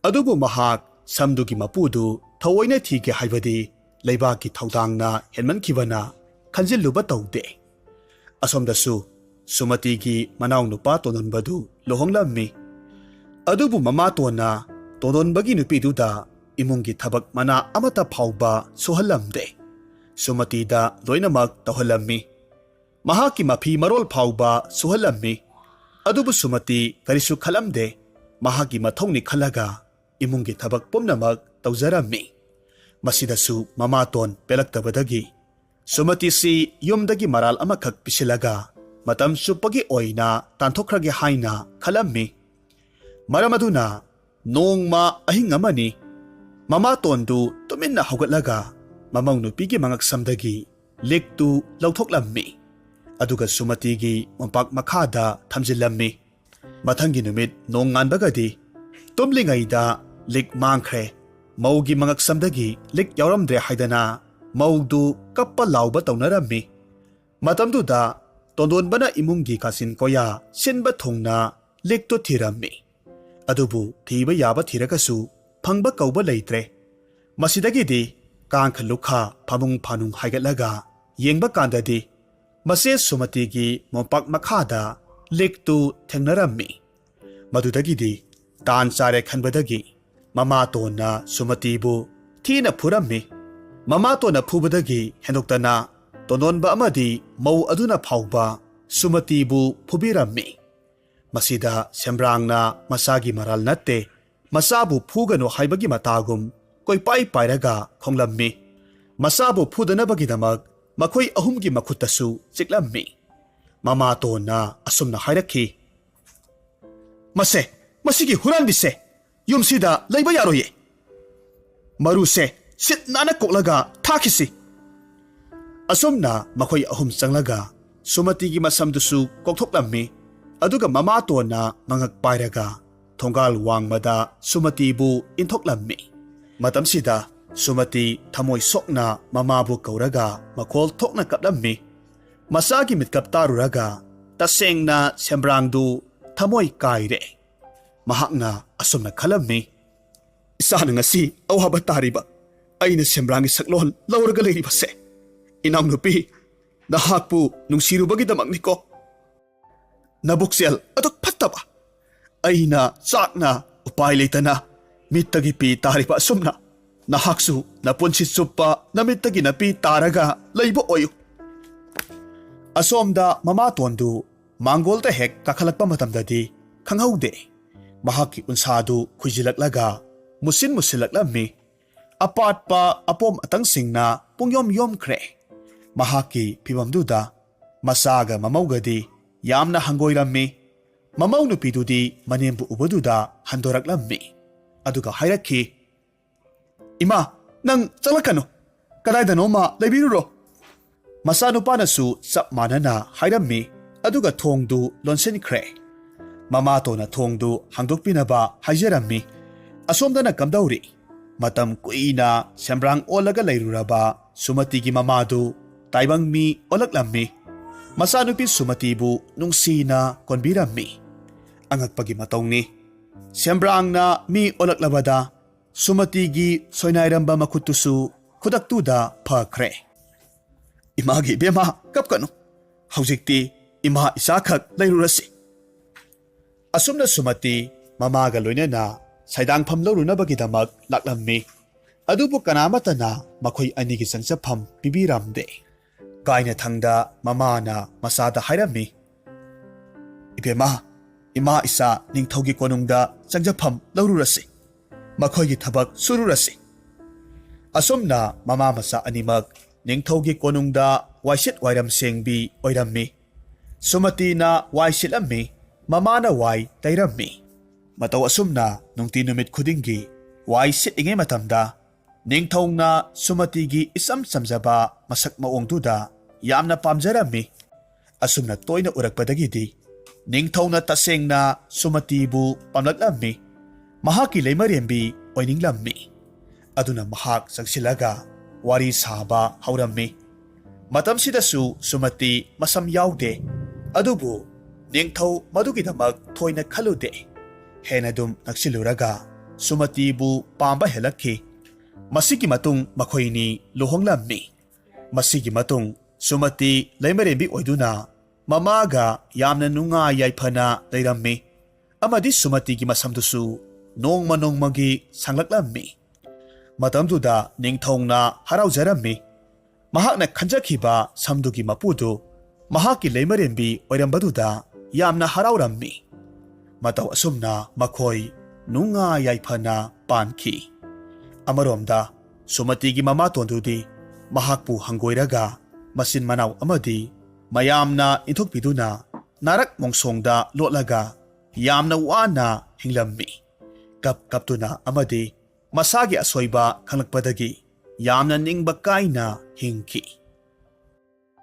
ꯑꯗꯨꯕꯨ ꯃꯍꯥꯛ ꯁꯝꯗꯨꯒꯤ ꯃꯄꯨꯗꯨ ꯊꯑꯣꯏꯅ ꯊꯤꯒꯦ ꯍꯥꯏꯕꯗꯤ ꯂꯩꯕꯥꯛꯀꯤ ꯊꯧꯗꯥꯡꯅ ꯍꯦꯟꯃꯟꯈꯤꯕꯅ ꯈꯟꯖꯤꯜꯂꯨꯕ ꯇꯧꯗꯦ꯫ ꯑꯁꯣꯝꯗꯁꯨ ꯁꯨꯃꯇꯤꯒꯤ ꯃꯅꯥꯎꯅꯨꯄꯥ ꯇꯣꯟꯗꯣꯟꯕꯗꯨ ꯂꯨꯍꯣꯡꯂꯝꯃꯤ꯫ ꯑꯗꯨꯕꯨ ꯃꯃꯥꯇꯣꯟꯅ ꯇꯣꯟꯗꯣꯟꯕꯒꯤ ꯅꯨꯄꯤꯗꯨꯗ ꯏꯃꯨꯡꯒꯤ ꯊꯕꯛ ꯃꯅꯥ ꯑꯃꯠꯇ ꯐꯥꯎꯕ ꯁꯨꯍꯜꯂꯝꯗꯦ꯫ ꯁꯨꯃꯇꯤꯗ ꯂꯣꯏꯅꯃꯛ ꯇꯧꯍꯜꯂꯝꯃꯤ꯫ ꯃꯍꯥꯛꯀꯤ ꯃꯐꯤ ꯃꯔꯣꯜ ꯐꯥꯎꯕ ꯁꯨꯍꯜꯂꯝꯃꯤ꯫ ꯑꯗꯨꯕꯨ ꯁꯨꯃꯇꯤ ꯀꯔꯤꯁꯨ ꯈꯜꯂꯝꯗꯦ꯫ ꯃꯍꯥꯛꯀꯤ ꯃꯊꯧꯅꯤ ꯈꯜꯂꯒ ꯏꯃꯨꯡꯒꯤ ꯊꯕꯛ ꯄꯨꯝꯅꯃꯛ ꯇꯧꯖꯔꯝꯃꯤ꯫ ꯃꯁꯤꯗꯁꯨ ꯃꯃꯥꯇꯣꯟ ꯄꯦꯜꯂꯛꯇꯕꯗꯒꯤ ꯁꯨꯃꯇꯤꯁꯤ ꯌꯨꯝꯗꯒꯤ ꯃꯔꯥꯜ ꯑꯃꯈꯛ ꯄꯤꯁꯤꯜꯂꯒ ꯃꯇꯝ ꯆꯨꯞꯄꯒꯤ ꯑꯣꯏꯅ ꯇꯥꯟꯊꯣꯛꯈ꯭ꯔꯒꯦ ꯍꯥꯏꯅ ꯈꯜꯂꯝꯃꯤ꯫ ꯃꯔꯝ ꯑꯗꯨꯅ ꯅꯣꯡꯃ ꯑꯍꯤꯡ ꯑꯃꯅꯤ ꯃꯃꯥꯇꯣꯟꯗꯨ ꯇꯨꯃꯤꯟꯅ ꯍꯧꯒꯠꯂꯒ ꯃꯃꯧ ꯅꯨꯄꯤꯒꯤ ꯃꯉꯛꯁꯝꯗꯒꯤ ꯂꯤꯛꯇꯨ ꯂꯧꯊꯣꯛꯂꯝꯃꯤ꯫ ꯑꯗꯨꯒ ꯁꯨꯃꯇꯤꯒꯤ ꯃꯣꯝꯄꯥꯛ ꯃꯈꯥꯗ ꯊꯝꯖꯤꯜꯂꯝꯃꯤ꯫ ꯃꯊꯪꯒꯤ ꯅꯨꯃꯤꯠ ꯅꯣꯡꯉꯥꯟꯕꯒꯗꯤ ꯇꯨꯝꯂꯤꯉꯩꯗ ꯂꯤꯛ ꯃꯥꯡꯈ꯭ꯔꯦ꯫ ꯃꯧꯒꯤ ꯃꯉꯛꯁꯝꯗꯒꯤ ꯂꯤꯛ ꯌꯥꯎꯔꯝꯗ꯭ꯔꯦ ꯍꯥꯏꯗꯅ ꯃꯧꯗꯨ ꯀꯞꯄ ꯂꯥꯎꯕ ꯇꯧꯅꯔꯝꯃꯤ꯫ ꯃꯇꯝꯗꯨꯗ ꯇꯣꯟꯗꯣꯟꯕꯅ ꯏꯃꯨꯡꯒꯤ ꯀꯥꯆꯤꯟ ꯀꯣꯌꯥ ꯁꯤꯟꯕ ꯊꯨꯡꯅ ꯂꯤꯛꯇꯨ ꯊꯤꯔꯝꯃꯤ꯫ ꯑꯗꯨꯕꯨ ꯊꯤꯕ ꯌꯥꯕ ꯊꯤꯔꯒꯁꯨ ꯐꯪꯕ ꯀꯧꯕ ꯂꯩꯇ꯭ꯔꯦ꯫ ꯃꯁꯤꯗꯒꯤꯗꯤ ꯀꯥꯡꯈ ꯂꯨꯈꯥ ꯐꯃꯨꯡ ꯐꯥꯅꯨꯡ ꯍꯥꯏꯒꯠꯂꯒ ꯌꯦꯡꯕ ꯀꯥꯟꯗꯗꯤ ꯃꯆꯦ ꯁꯨꯃꯇꯤꯒꯤ ꯃꯣꯝꯄꯥꯛ ꯃꯈꯥꯗ ꯂꯤꯛꯇꯨ ꯊꯦꯡꯅꯔꯝꯃꯤ꯫ ꯃꯗꯨꯗꯒꯤꯗꯤ ꯇꯥꯟ ꯆꯥꯔꯦ ꯈꯟꯕꯗꯒꯤ ꯃꯃꯥꯇꯣꯟꯅ ꯁꯨꯃꯇꯤꯕꯨ ꯊꯤꯅ ꯐꯨꯔꯝꯃꯤ꯫ ꯃꯃꯥꯇꯣꯟꯅ ꯐꯨꯕꯗꯒꯤ ꯍꯦꯟꯗꯣꯛꯇꯅ ꯇꯣꯟꯗꯣꯟꯕ ꯑꯃꯗꯤ ꯃꯧ ꯑꯗꯨꯅ ꯐꯥꯎꯕ ꯁꯨꯃꯇꯤꯕꯨ ꯐꯨꯕꯤꯔꯝꯃꯤ꯫ ꯃꯁꯤꯗ ꯁꯦꯝꯕ꯭ꯔꯥꯡꯅ ꯃꯆꯥꯒꯤ ꯃꯔꯥꯜ ꯅꯠꯇꯦ, ꯃꯆꯥꯕꯨ ꯐꯨꯒꯅꯨ ꯍꯥꯏꯕꯒꯤ ꯃꯇꯥꯒꯨꯝ ꯀꯣꯏꯄꯥꯏ ꯄꯥꯏꯔꯒ ꯈꯣꯡꯂꯝꯃꯤ꯫ ꯃꯆꯥꯕꯨ ꯐꯨꯗꯅꯕꯒꯤꯗꯃꯛ ꯃꯈꯣꯏ ꯑꯍꯨꯝꯒꯤ ꯃꯈꯨꯠꯇꯁꯨ ꯆꯤꯛꯂꯝꯃꯤ꯫ ꯃꯃꯥꯇꯣꯟꯅ ꯑꯁꯨꯝꯅ ꯍꯥꯏꯔꯛꯈꯤ, "ꯃꯁꯦ, ꯃꯁꯤꯒꯤ ꯍꯨꯔꯥꯟꯕꯤꯁꯦ ꯌꯨꯝꯁꯤꯗ ꯂꯩꯕ ꯌꯥꯔꯣꯏꯌꯦ꯫ ꯃꯔꯨꯁꯦ ꯁꯤꯠ ꯅꯥꯟꯅ ꯀꯣꯛꯂꯒ ꯊꯥꯈꯤꯁꯤ꯫" ꯑꯁꯨꯝꯅ ꯃꯈꯣꯏ ꯑꯍꯨꯝ ꯆꯪꯂꯒ ꯁꯨꯃꯇꯤꯒꯤ ꯃꯁꯝꯗꯨꯁꯨ ꯀꯣꯛꯊꯣꯛꯂꯝꯃꯤ꯫ ꯑꯗꯨꯒ ꯃꯃꯥꯇꯣꯟꯅ ꯃꯉꯛ ꯄꯥꯏꯔꯒ ꯊꯣꯡꯒꯥꯜ ꯋꯥꯡꯃꯗ ꯁꯨꯃꯇꯤꯕꯨ ꯏꯟꯊꯣꯛꯂꯝꯃꯤ꯫ ꯃꯇꯝꯁꯤꯗ ꯁꯨꯃꯇꯤ ꯊꯃꯣꯏ ꯁꯣꯛꯅ ꯃꯃꯥꯕꯨ ꯀꯧꯔꯒ ꯃꯈꯣꯜ ꯊꯣꯛꯅ ꯀꯞꯂꯝꯃꯤ꯫ ꯃꯆꯥꯒꯤ ꯃꯤꯠꯀꯞ ꯇꯥꯔꯨꯔꯒ ꯇꯁꯦꯡꯅ ꯁꯦꯝꯕ꯭ꯔꯥꯡꯗꯨ ꯊꯃꯣꯏ ꯀꯥꯏꯔꯦ꯫ ꯃꯍꯥꯛꯅ ꯑꯁꯨꯝꯅ ꯈꯜꯂꯝꯃꯤ, "ꯏꯆꯥꯅ ꯉꯁꯤ ꯑꯋꯥꯕ ꯇꯥꯔꯤꯕ, ꯑꯩꯅ ꯁꯦꯝꯕ꯭ꯔꯥꯡꯒꯤ ꯁꯛꯂꯣꯟ ꯂꯧꯔꯒ ꯂꯩꯔꯤꯕꯁꯦ, ꯏꯅꯥꯎꯅꯨꯄꯤ, ꯅꯍꯥꯛꯄꯨ ꯅꯨꯡꯁꯤꯔꯨꯕꯒꯤꯗꯃꯛꯅꯤꯀꯣ꯫ ꯅꯕꯨꯛꯆꯦꯜ ꯑꯗꯨꯛ ꯐꯠꯇꯕ, ꯑꯩꯅ ꯆꯥꯛꯅ ꯎꯄꯥꯏ ꯂꯩꯇꯅ ꯃꯤꯠꯇꯒꯤ ꯄꯤ ꯇꯥꯔꯤꯕ ꯑꯁꯨꯝꯅ ꯅꯍꯥꯛꯁꯨ ꯅꯄꯨꯟꯁꯤ ꯆꯨꯞꯄ ꯅꯃꯤꯠꯇꯒꯤ ꯅꯄꯤ ꯇꯥꯔꯒ ꯂꯩꯕ ꯑꯣꯏꯌꯨ꯫" ꯑꯁꯣꯝꯗ ꯃꯃꯥꯇꯣꯟꯗꯨ ꯃꯥꯡꯒꯣꯜꯗ ꯍꯦꯛ ꯀꯥꯈꯠꯂꯛꯄ ꯃꯇꯝꯗꯗꯤ ꯈꯪꯍꯧꯗꯦ꯫ ꯃꯍꯥꯛꯀꯤ ꯎꯟꯁꯥꯗꯨ ꯈꯨꯏꯖꯤꯜꯂꯛꯂꯒ ꯃꯨꯁꯤꯟ ꯃꯨꯁꯤꯜꯂꯛꯂꯝꯃꯤ꯫ ꯑꯄꯥꯠꯄ ꯑꯄꯣꯝ ꯑꯇꯪꯁꯤꯡꯅ ꯄꯨꯡꯌꯣꯝ ꯌꯣꯝꯈ꯭ꯔꯦ꯫ ꯃꯍꯥꯛꯀꯤ ꯐꯤꯚꯝꯗꯨꯗ ꯃꯆꯥꯒ ꯃꯃꯧꯒꯗꯤ ꯌꯥꯝꯅ ꯍꯪꯒꯣꯏꯔꯝꯃꯤ꯫ ꯃꯃꯧ ꯅꯨꯄꯤꯗꯨꯗꯤ ꯃꯅꯦꯝꯕꯨ ꯎꯕꯗꯨꯗ ꯍꯟꯗꯣꯔꯛꯂꯝꯃꯤ꯫ ꯑꯗꯨꯒ ꯍꯥꯏꯔꯛꯈꯤ, "ꯏꯃꯥ, ꯅꯪ ꯆꯪꯂꯛꯀꯅꯨ꯫ ꯀꯗꯥꯏꯗꯅꯣꯃ ꯂꯩꯕꯤꯔꯨꯔꯣ꯫" ꯃꯆꯥꯅꯨꯄꯥꯅꯁꯨ ꯆꯞ ꯃꯥꯟꯅꯅ ꯍꯥꯏꯔꯝꯃꯤ꯫ ꯑꯗꯨꯒ ꯊꯣꯡꯗꯨ ꯂꯣꯟꯁꯤꯟꯈ꯭ꯔꯦ꯫ ꯃꯃꯥꯇꯣꯟꯅ ꯊꯣꯡꯗꯨ ꯍꯥꯡꯗꯣꯛꯄꯤꯅꯕ ꯍꯥꯏꯖꯔꯝꯃꯤ꯫ ꯑꯁꯣꯝꯗꯅ ꯀꯝꯗꯧꯔꯤ? ꯃꯇꯝ ꯀꯨꯏꯅ ꯁꯦꯝꯕ꯭ꯔꯥꯡ ꯑꯣꯜꯂꯒ ꯂꯩꯔꯨꯔꯕ ꯁꯨꯃꯇꯤꯒꯤ ꯃꯃꯥꯗꯨ ꯇꯥꯏꯕꯪ ꯃꯤ ꯑꯣꯜꯂꯛꯂꯝꯃꯤ꯫ ꯃꯆꯥꯅꯨꯄꯤ ꯁꯨꯃꯇꯤꯕꯨ ꯅꯨꯡꯁꯤꯅ ꯀꯣꯟꯕꯤꯔꯝꯃꯤ꯫ ꯑꯉꯛꯄꯒꯤ ꯃꯇꯧꯅꯤ꯫ ꯁꯦꯝꯕ꯭ꯔꯥꯡꯅ ꯃꯤ ꯑꯣꯜꯂꯛꯂꯕꯗ ꯁꯨꯃꯇꯤꯒꯤ ꯁꯣꯏꯅꯥꯏꯔꯝꯕ ꯃꯈꯨꯠꯇꯨꯁꯨ ꯈꯨꯗꯛꯇꯨꯗ ꯐꯈ꯭ꯔꯦ꯫ "ꯏꯃꯥꯒꯤ ꯏꯕꯦꯝꯃ, ꯀꯞꯀꯅꯨ꯫ ꯍꯧꯖꯤꯛꯇꯤ ꯏꯃꯥ ꯏꯆꯥꯈꯛ ꯂꯩꯔꯨꯔꯁꯤ꯫" ꯑꯁꯨꯝꯅ ꯁꯨꯃꯇꯤ ꯃꯃꯥꯒ ꯂꯣꯏꯅꯅ ꯁꯩꯗꯥꯡꯐꯝ ꯂꯧꯔꯨꯅꯕꯒꯤꯗꯃꯛ ꯂꯥꯛꯂꯝꯃꯤ꯫ ꯑꯗꯨꯕꯨ ꯀꯅꯥꯃꯠꯇꯅ ꯃꯈꯣꯏ ꯑꯅꯤꯒꯤ ꯆꯪꯖꯐꯝ ꯄꯤꯕꯤꯔꯝꯗꯦ꯫ ꯀꯥꯏꯅꯊꯪꯗ ꯃꯃꯥꯅ ꯃꯆꯥꯗ ꯍꯥꯏꯔꯝꯃꯤ, "ꯏꯕꯦꯝꯃ, ꯏꯃꯥ ꯏꯆꯥ ꯅꯤꯡꯊꯧꯒꯤ ꯀꯣꯅꯨꯡꯗ ꯆꯪꯖꯐꯝ ꯂꯧꯔꯨꯔꯁꯤ꯫ ꯃꯈꯣꯏꯒꯤ ꯊꯕꯛ ꯁꯨꯔꯨꯔꯁꯤ꯫" ꯑꯁꯨꯝꯅ ꯃꯃꯥ ꯃꯆꯥ ꯑꯅꯤꯃꯛ ꯅꯤꯡꯊꯧꯒꯤ ꯀꯣꯅꯨꯡꯗ ꯋꯥꯏꯁꯤꯠ ꯋꯥꯏꯔꯝ ꯁꯦꯡꯕꯤ ꯑꯣꯏꯔꯝꯃꯤ꯫ ꯁꯨꯃꯇꯤꯅ ꯋꯥꯏ ꯁꯤꯠꯂꯝꯃꯤ, ꯃꯃꯥꯅ ꯋꯥꯏ ꯇꯩꯔꯝꯃꯤ꯫ ꯃꯇꯧ ꯑꯁꯨꯝꯅ ꯅꯨꯡꯇꯤ ꯅꯨꯃꯤꯠ ꯈꯨꯗꯤꯡꯒꯤ ꯋꯥꯏ ꯁꯤꯠꯂꯤꯉꯩ ꯃꯇꯝꯗ ꯅꯤꯡꯊꯧꯅ ꯁꯨꯃꯇꯤꯒꯤ ꯏꯆꯝ ꯆꯝꯖꯕ ꯃꯁꯛ ꯃꯑꯣꯡꯗꯨꯗ ꯌꯥꯝꯅ ꯄꯥꯝꯖꯔꯝꯃꯤ꯫ ꯑꯁꯨꯝꯅ ꯇꯣꯏꯅ ꯎꯔꯛꯄꯗꯒꯤꯗꯤ ꯅꯤꯡꯊꯧꯅ ꯇꯁꯦꯡꯅ ꯁꯨꯃꯇꯤꯕꯨ ꯄꯥꯝꯂꯛꯂꯝꯃꯤ꯫ ꯃꯍꯥꯛꯀꯤ ꯂꯩꯃꯔꯦꯝꯕꯤ ꯑꯣꯏꯅꯤꯡꯂꯝꯃꯤ꯫ ꯑꯗꯨꯅ ꯃꯍꯥꯛ ꯆꯪꯁꯤꯜꯂꯒ ꯋꯥꯔꯤ ꯁꯥꯕ ꯍꯧꯔꯝꯃꯤ꯫ ꯃꯇꯝꯁꯤꯗꯁꯨ ꯁꯨꯃꯇꯤ ꯃꯁꯝ ꯌꯥꯎꯗꯦ꯫ ꯑꯗꯨꯕꯨ ꯅꯤꯡꯊꯧ ꯃꯗꯨꯒꯤꯗꯃꯛ ꯊꯣꯏꯅ ꯈꯜꯂꯨꯗꯦ꯫ ꯍꯦꯟꯅ ꯑꯗꯨꯝ ꯅꯛꯁꯤꯜꯂꯨꯔꯒ ꯁꯨꯃꯇꯤꯕꯨ ꯄꯥꯝꯕ ꯍꯦꯜꯂꯛꯈꯤ꯫ ꯃꯁꯤꯒꯤ ꯃꯇꯨꯡ ꯃꯈꯣꯏꯅꯤ ꯂꯨꯍꯣꯡꯂꯝꯃꯤ꯫ ꯃꯁꯤꯒꯤ ꯃꯇꯨꯡ ꯁꯨꯃꯇꯤ ꯂꯩꯃꯔꯦꯝꯕꯤ ꯑꯣꯏꯗꯨꯅ ꯃꯃꯥꯒ ꯌꯥꯝꯅ ꯅꯨꯡꯉꯥꯏ ꯌꯥꯏꯐꯅ ꯂꯩꯔꯝꯃꯤ꯫ ꯑꯃꯗꯤ ꯁꯨꯃꯇꯤꯒꯤ ꯃꯁꯝꯗꯨꯁꯨ ꯅꯣꯡꯃ ꯅꯣꯡꯃꯒꯤ ꯁꯥꯡꯂꯛꯂꯝꯃꯤ꯫ ꯃꯇꯝꯗꯨꯗ ꯅꯤꯡꯊꯧꯅ ꯍꯔꯥꯎꯖꯔꯝꯃꯤ꯫ ꯃꯍꯥꯛꯅ ꯈꯟꯖꯈꯤꯕ ꯁꯝꯗꯨꯒꯤ ꯃꯄꯨꯗꯨ ꯃꯍꯥꯛꯀꯤ ꯂꯩꯃꯔꯦꯝꯕꯤ ꯑꯣꯏꯔꯝꯕꯗꯨꯗ ꯌꯥꯝꯅ ꯍꯔꯥꯎꯔꯝꯃꯤ꯫ ꯃꯇꯧ ꯑꯁꯨꯝꯅ ꯃꯈꯣꯏ ꯅꯨꯡꯉꯥꯏ ꯌꯥꯏꯐꯅ ꯄꯥꯟꯈꯤ꯫ ꯑꯃꯔꯣꯝꯗ ꯁꯨꯃꯇꯤꯒꯤ ꯃꯃꯥꯇꯣꯟꯗꯨꯗꯤ ꯃꯍꯥꯛꯄꯨ ꯍꯪꯒꯣꯏꯔꯒ ꯃꯆꯤꯟ ꯃꯅꯥꯎ ꯑꯃꯗꯤ ꯃꯌꯥꯝꯅ ꯏꯟꯊꯣꯛꯄꯤꯗꯨꯅ ꯅꯥꯔꯛ ꯃꯣꯡꯁꯣꯡꯗ ꯂꯣꯠꯂꯒ ꯌꯥꯝꯅ ꯋꯥꯅ ꯍꯤꯡꯂꯝꯃꯤ꯫ ꯀꯞ ꯀꯞꯇꯨꯅ ꯑꯃꯗꯤ ꯃꯁꯥꯒꯤ ꯑꯁꯣꯏꯕ ꯈꯪꯂꯛꯄꯗꯒꯤ ꯌꯥꯝꯅ ꯅꯤꯡꯕ ꯀꯥꯏꯅ ꯍꯤꯡꯈꯤ꯫